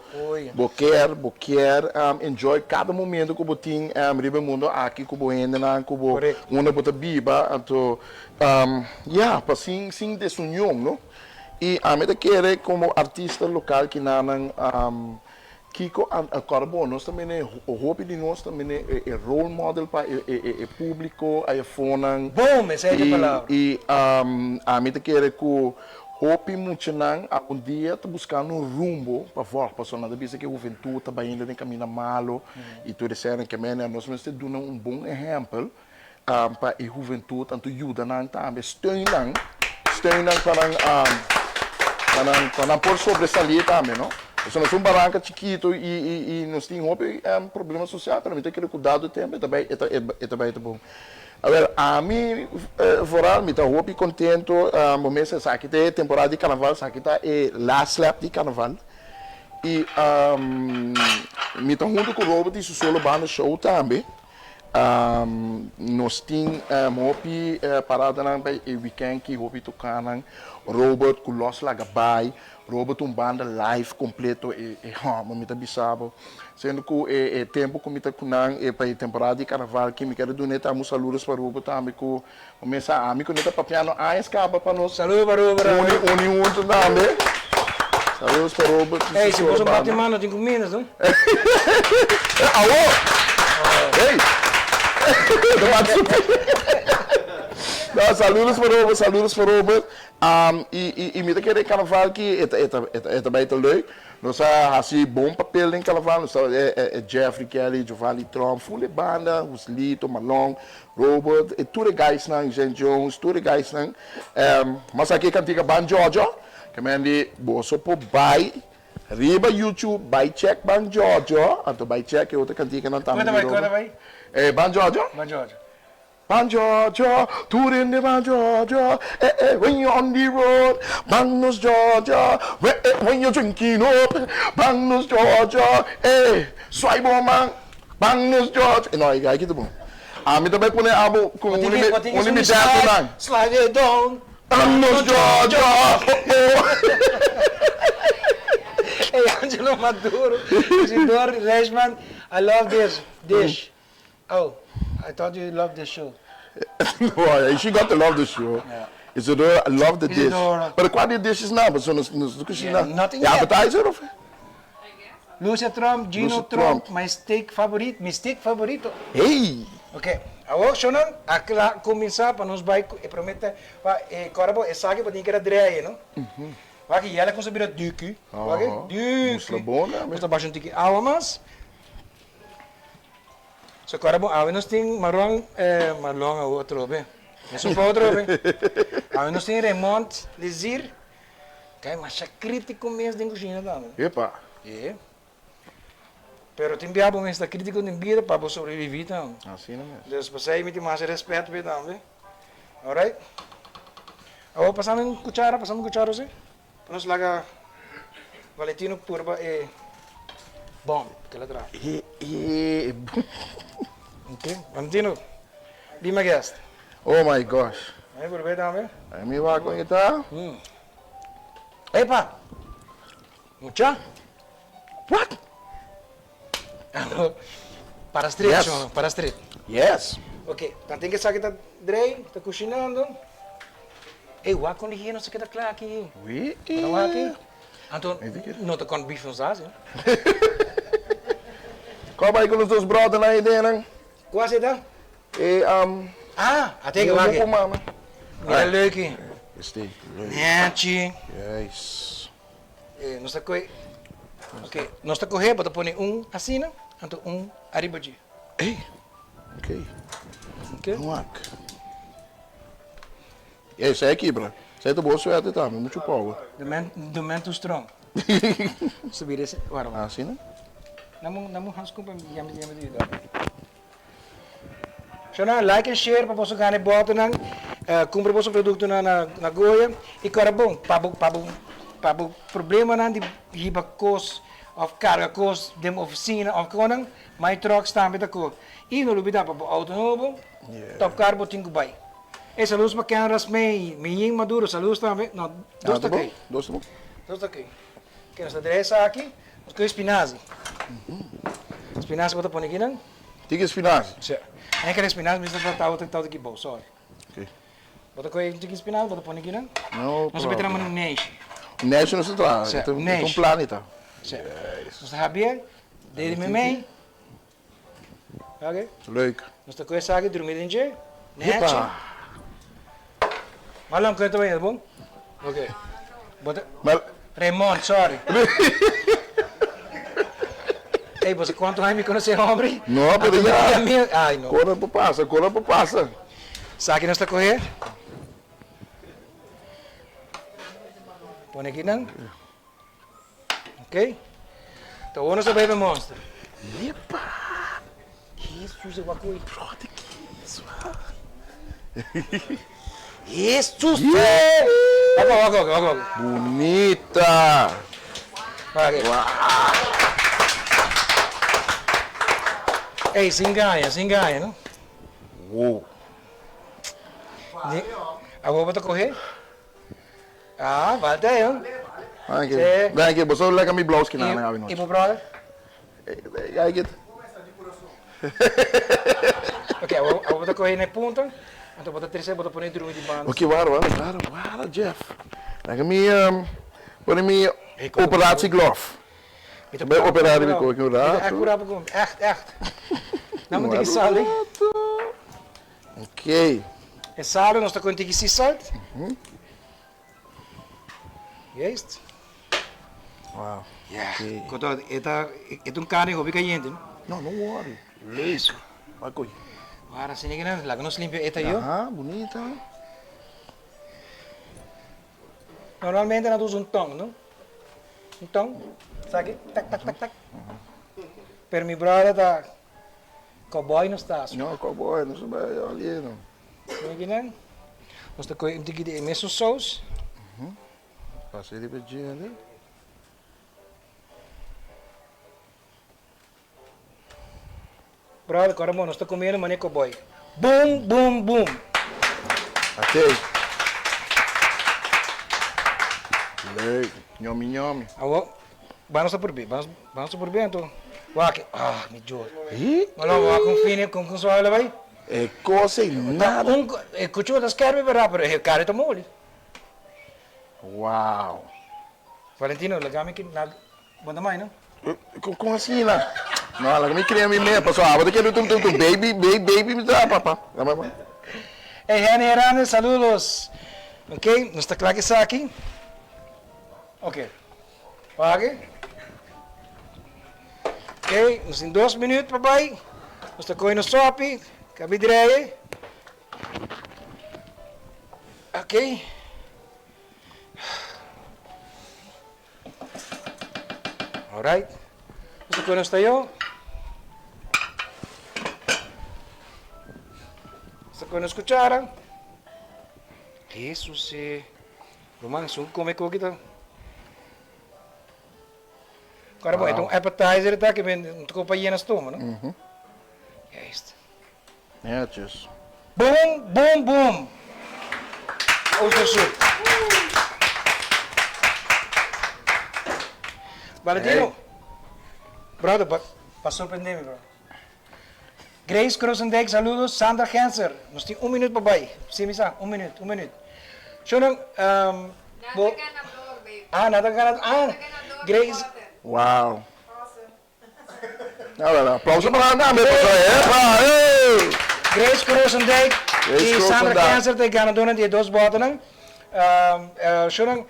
bo kier bo kier enjoy cada momento cu bo tin riba e mundo aki cu bo hendenan cu bo unda bo ta biba, anto ya pa sin sin desunion no. I ami ta kere komo artista lokal kinanan kiko a kòrda bo nos ta mene hopi di nos ta mene e role model pa e publiko ayafonan. Boom! Esei ta e palabra. I ami ta kere ku hopi muchanan awendia ta buskando un rumbo pa vòlg pasobra nan ta bisa ku e huventut ta bayendo den kaminda malo i tur esei ke mene nos mester duna un bon ehèmpel pa e huventud anto yuda nan tambe steun nan steun nan pa nan pa nan pa nan por sobresalir tambe no pasobra nos un baranka chikito y y nos tin hopi problema social pero mi ta kere ku dado tempo e ta bay e ta e ta bay ta bon awel ami vooral mi ta hopi contento bo mester esaki ta e temporada di carnaval esaki ta e last lap di carnaval y mi ta hunto ku Robert y su solo banda show tambe. Nos tin hopi paradanan pa e weekend ki hopi tokanan. Robert ku los laga bai. Robert un banda live completo e hòmber mi ta bisa bo. Siendo ku e tempu ku mi ta ku nan e pa e temporada di karnaval ki mi kere duna e tambe un saludos pa Robert tambe ku bo mester ami ku ne ta papiando añas kaba pa nos Saludos pa Robert uni uni huntu tambe. Saludos pa Robert y Ey su si boso solo bati banda. mano tin ku minas no. Awo! Ey! Ta bati su pie. No, saludos pa Robert, saludos pa Robert. Y y mi ta kere e karnaval ki e ta e ta e ta bai ta leuk. Nos a hasi bon papel den Carnaval, nos tabata e e Jeffrey Kelly, Giovanni Tromp, full e banda, Huslito, Malon, Robert, e tur e guysnan, Jean Jones, tur e guysnan. Mas aki e kantika Ban Jojo, ke men di boso por bai riba YouTube bai check Ban Jojo, anto bai check e otro kantikanan tambe di Robert. E Ban Jojo? Ban Jojo. Ban Jojo, tur hende ban Jojo, eh eh, when you're on the road, ban nos Jojo, eh eh, when you're drinking up, ban nos Jojo, eh, swai bo man, ban nos Jojo. No, aki ta bon. Ami ta bai pone abo ku un di mi datonan. Slide it down. Ban nos Jojo, oh oh. Hey Angelo Maduro, Isidor Reichman, I love this dish. Oh, I thought you love the show. No, she got to love the show. Yeah. Isidora love the dish. Isidora. Pero kua di dishes nan? Pasobra nos nos ta kushina. Yeah, nothing E yet. appetizer of? Lucia Trump, Gino Lucia Trump, Trump. my steak favorito, mi steak favorito. Hey! Ok, awor shownan a kla kuminsá pa nos bai ku e promé te pa e kòrda bo esaki bo tin keda drei no. Wak yèlè kumsa bira duki. Wak duki. Mustra bon tambe. Nos ta basha un tiki awa mas. So kora bo awe nos tin Marlon eh Marlon awo atrobe. Mesun fout atrobe. Awe nos tin Raymond Lezir. Kai masha kritiko mes den kushina tambe. Epa. E. Pero tin bia bo mes ta kritiko den bida pa bo sobrevivi tambe. Asina mes. Dus pasei mi tin masha respet p'e tambe. Alright. Awo pasami un kuchara, pasami un kuchara osi. Pa nos laga Valentino purba e bom ke la traha. E e bom. Ok, Valentino, be my guest. Oh my gosh. Ami purba e tambe. Ami wak kon e ta. Epa! Mucha. What? Para street, Yes. Shono, para street. Yes. Ok, dan tin ke sa ke ta drei, ta kushinando. Ey, wak kon lihe nos ta keda kla aki. Wee. Bo ta wak aki? Anto, no ta kon beef nos ta hasi. Kòp bai ku nos dos bròdernan ei den. Kua si ta? E, Ah, a teke wak aki. mama. Mira leuki. Este, leuk. Nechi. Yes. Eh, nos ta kohe, ok, nos ta kohe, bo ta pone un asina, anto un ariba dje. Ey, ok. Ok. Wak. Ey, esei a kibra. Esei ta bo suerte tambe, muchu power. The man, the man too strong. Subi dese, wara. Asina? Namu, namu hanskun pa mi yami yami di yuda. Shona, like en share pa boso gana e botonan, cumpra boso productonan na na Goya y cora bon pa bo pa bo pa bo problemanan di hiba cos of carga cos den bo oficina of conan, My Trucks tambe ta co. Y no lubida pa bo auto nobo, Top Car bo tin cu bay. Ey saludos pa Ken Rasmey, Miyin Maduro saludos tambe, no dos ta key. Dos ta bon. Dos ta key. Ke nos ta drei esaki, nos coge spinazi. Spinazi bo ta pone kinan? Tiki spinazi? Si. En kere spinazi mi ta tawata tawata ki bou, sorry. Ok. Bo ta coge tiki spinazi, bo ta pone kinan? No Nos ta traha un neishi. Un neishi nos ta traha? Si, Un neishi. plan ita. Si. Nos ta habié, dede meimei. Ok. Leuk. Nos ta coge esaki drumi den dje. Nechi. Yepa. Marlon, con ta bay, bon? Ok. Bo ta. Mar. Raymond, sorry. Ey, bo sa cuanto aña mi conoce e hombre? No, pero Anto ya. mi a Ay, no. Cora por pasa, cora por pasa. Esaki nos ta coge. Pone aki nan. Ok. Ta awor nos ta bay pa monster. Yepa! Jesus e wak oy. Brother, kies wa. Jesus! Yeah! Wak wak wak wak wak. Bunita! Wak. Wow! Ey, sin gaña, sin gaña, no? Wow! Ni, awor bo ta coge? Ah, falta e, ho. Dank je. Sí. Dank je. Boso lekker mi blauwski na na I bo brother? Kijk het. Ok, awor awor bo ta coge na e punta, anto bo ta trece, bo ta pone drumi di banda. Ok, wara, wara, wara, wara, Jeff. Laga mi pone mi operatie glove. Mi ta Bai opera riba curao. koki un Mi ta rato. echt curao pa come. Echt, echt. Nan mi tiki sal, eh. Ok. E salo nos ta con tiki sea salt. Juist. Wow. Yeah. Koto, e ta, e ta un carne hopi cayente, no? No, no worry. Leuk. Wak oye. Wara, asina ki nan, laga nos limpia e ta yo. Aha, bunita. Normalmente nan ta usa un tong, no? Un tong, sa ki, tak, tak, tak, tak. Pero mi brother ta cowboy nos ta. No, cowboy, nos ta bai alié no. Asina ki nan, nos ta kohe un tiki di e mesun saus. Pasa riba djele. Brother, kòrda bo, nos ta kumiendo manera kòbòi. Boom, boom, boom! Atei. Leuk. Ñomi, ñomi. Awor, ban nos ta purbi, ban nos ta purbi anto. Wak, ah, mi Dios. Malo, wak un fini, kon kon suave la bai? E kos ei nada. Un, e kuchú ta skerpi berdad, pero e kari ta moli. Wow. Valentino, laga mi ki na bo ta mai no? Con asina? No, laga mi crea mi mes, pasobra abo ta kere tum tum tum baby baby baby mi ta papa. Hey Henny Hernandez, saludos. Ok, nos ta kla ku esaki. Ok, wak. Ok, nos tin dos minuut pa bai. Nos ta kohe nos sopi, kabi dreye. Ok. Alright. Nos ta kohe nos tayo. Nos ta kohe nos kuchara. Jesus eh. Ruman, esun come koki ta. Ahora bo, e ta un appetizer ta ke men ta kopa yena stoma, no? Juist. Netjes. Boom, boom, boom! Oesterssoep. Valentino, brother, pa, pa sorprende mi, bro. Grace Krosendijk, saludos. Sandra Genser, nos tin un minuut pa bai. Si, mi sa, un minuut, un minuut. Shonan, um, bo... Ah, nada ganador. Ah, Grace. Wow. Aplauso pa nan tambe, pasobra epa, hey! Grace Krosendijk y Sandra Kenser ta e ganadornan di e dos botonan. Shunan,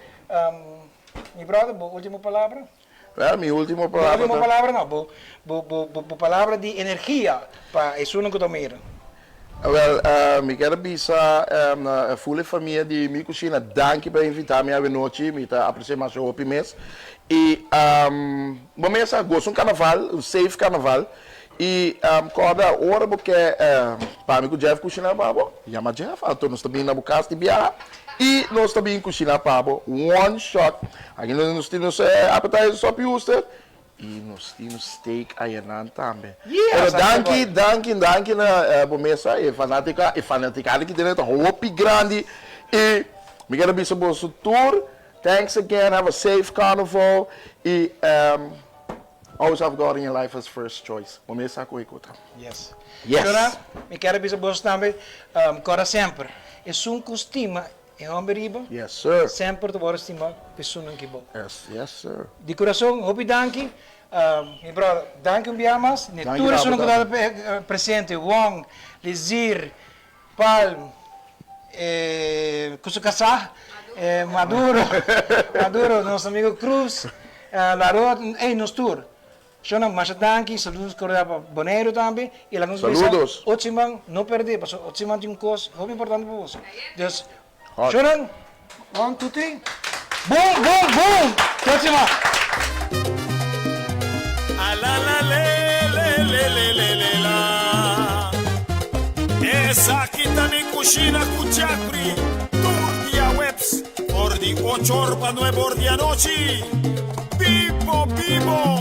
mi brother, bo ultimo palabra? Wel, mi ultimo palabra ta. Bo ultimo palabra no, bo, bo, bo, bo palabra di energia pa esunnan ku ta mira. Wel, mi kier a bisa na ful e famia di Mi Cushina, danki pa invita mi awe nochi, mi ta aprecia masha hopi mes. Y bo mes a gosa un carnaval, un safe carnaval. Y corda, ora bo ke pa mi cu Jeff cushina pa bo, yama Jeff, anto nos ta bin na bo cas di biaha y nos ta bin cushina pa bo, one shot. Aki nos tin nos appetizer, sopi oester. Y nos tin un steak ayanan tambe. Yeah, Pero sa ta danki, bon. danki, danki na bo mesa, e fanatica, e fanaticada ki tene ta hopi grandi. Y mi kier a bisa boso tur, thanks again, have a safe carnival y always have God in your life as first choice. Bo mesa cu e cota. Yes. Yes. Shona, mi kier a bisa boso tambe, cora semper, esun cu stima E homber riba. Yes sir. Semper ta wòrdu stima esunnan ki bo. Yes, yes sir. Di kurason hopi danki. Mi brother, danki un bia mas. Ne tur esunnan ku tabata presente, Wong, Lizir, Palm, ku su kasá, Maduro, Maduro, nos amigo Cruz, Larot, ey nos tur. Shonnan, masha danki, saludos cordial pa Boneiru tambe, y laga nos bisa Saludos. otro siman no perde, pasobra otro siman tin un cos hopi importante pa boso. Dus, Shonnan, one, two, three, boom, boom, boom! Te otro siman! A la la le le le le le le la Esaki ta mi cushina cu Jeffrey tur dia webs for di ocho or pa nuebe or di anochi. Bibo bibo!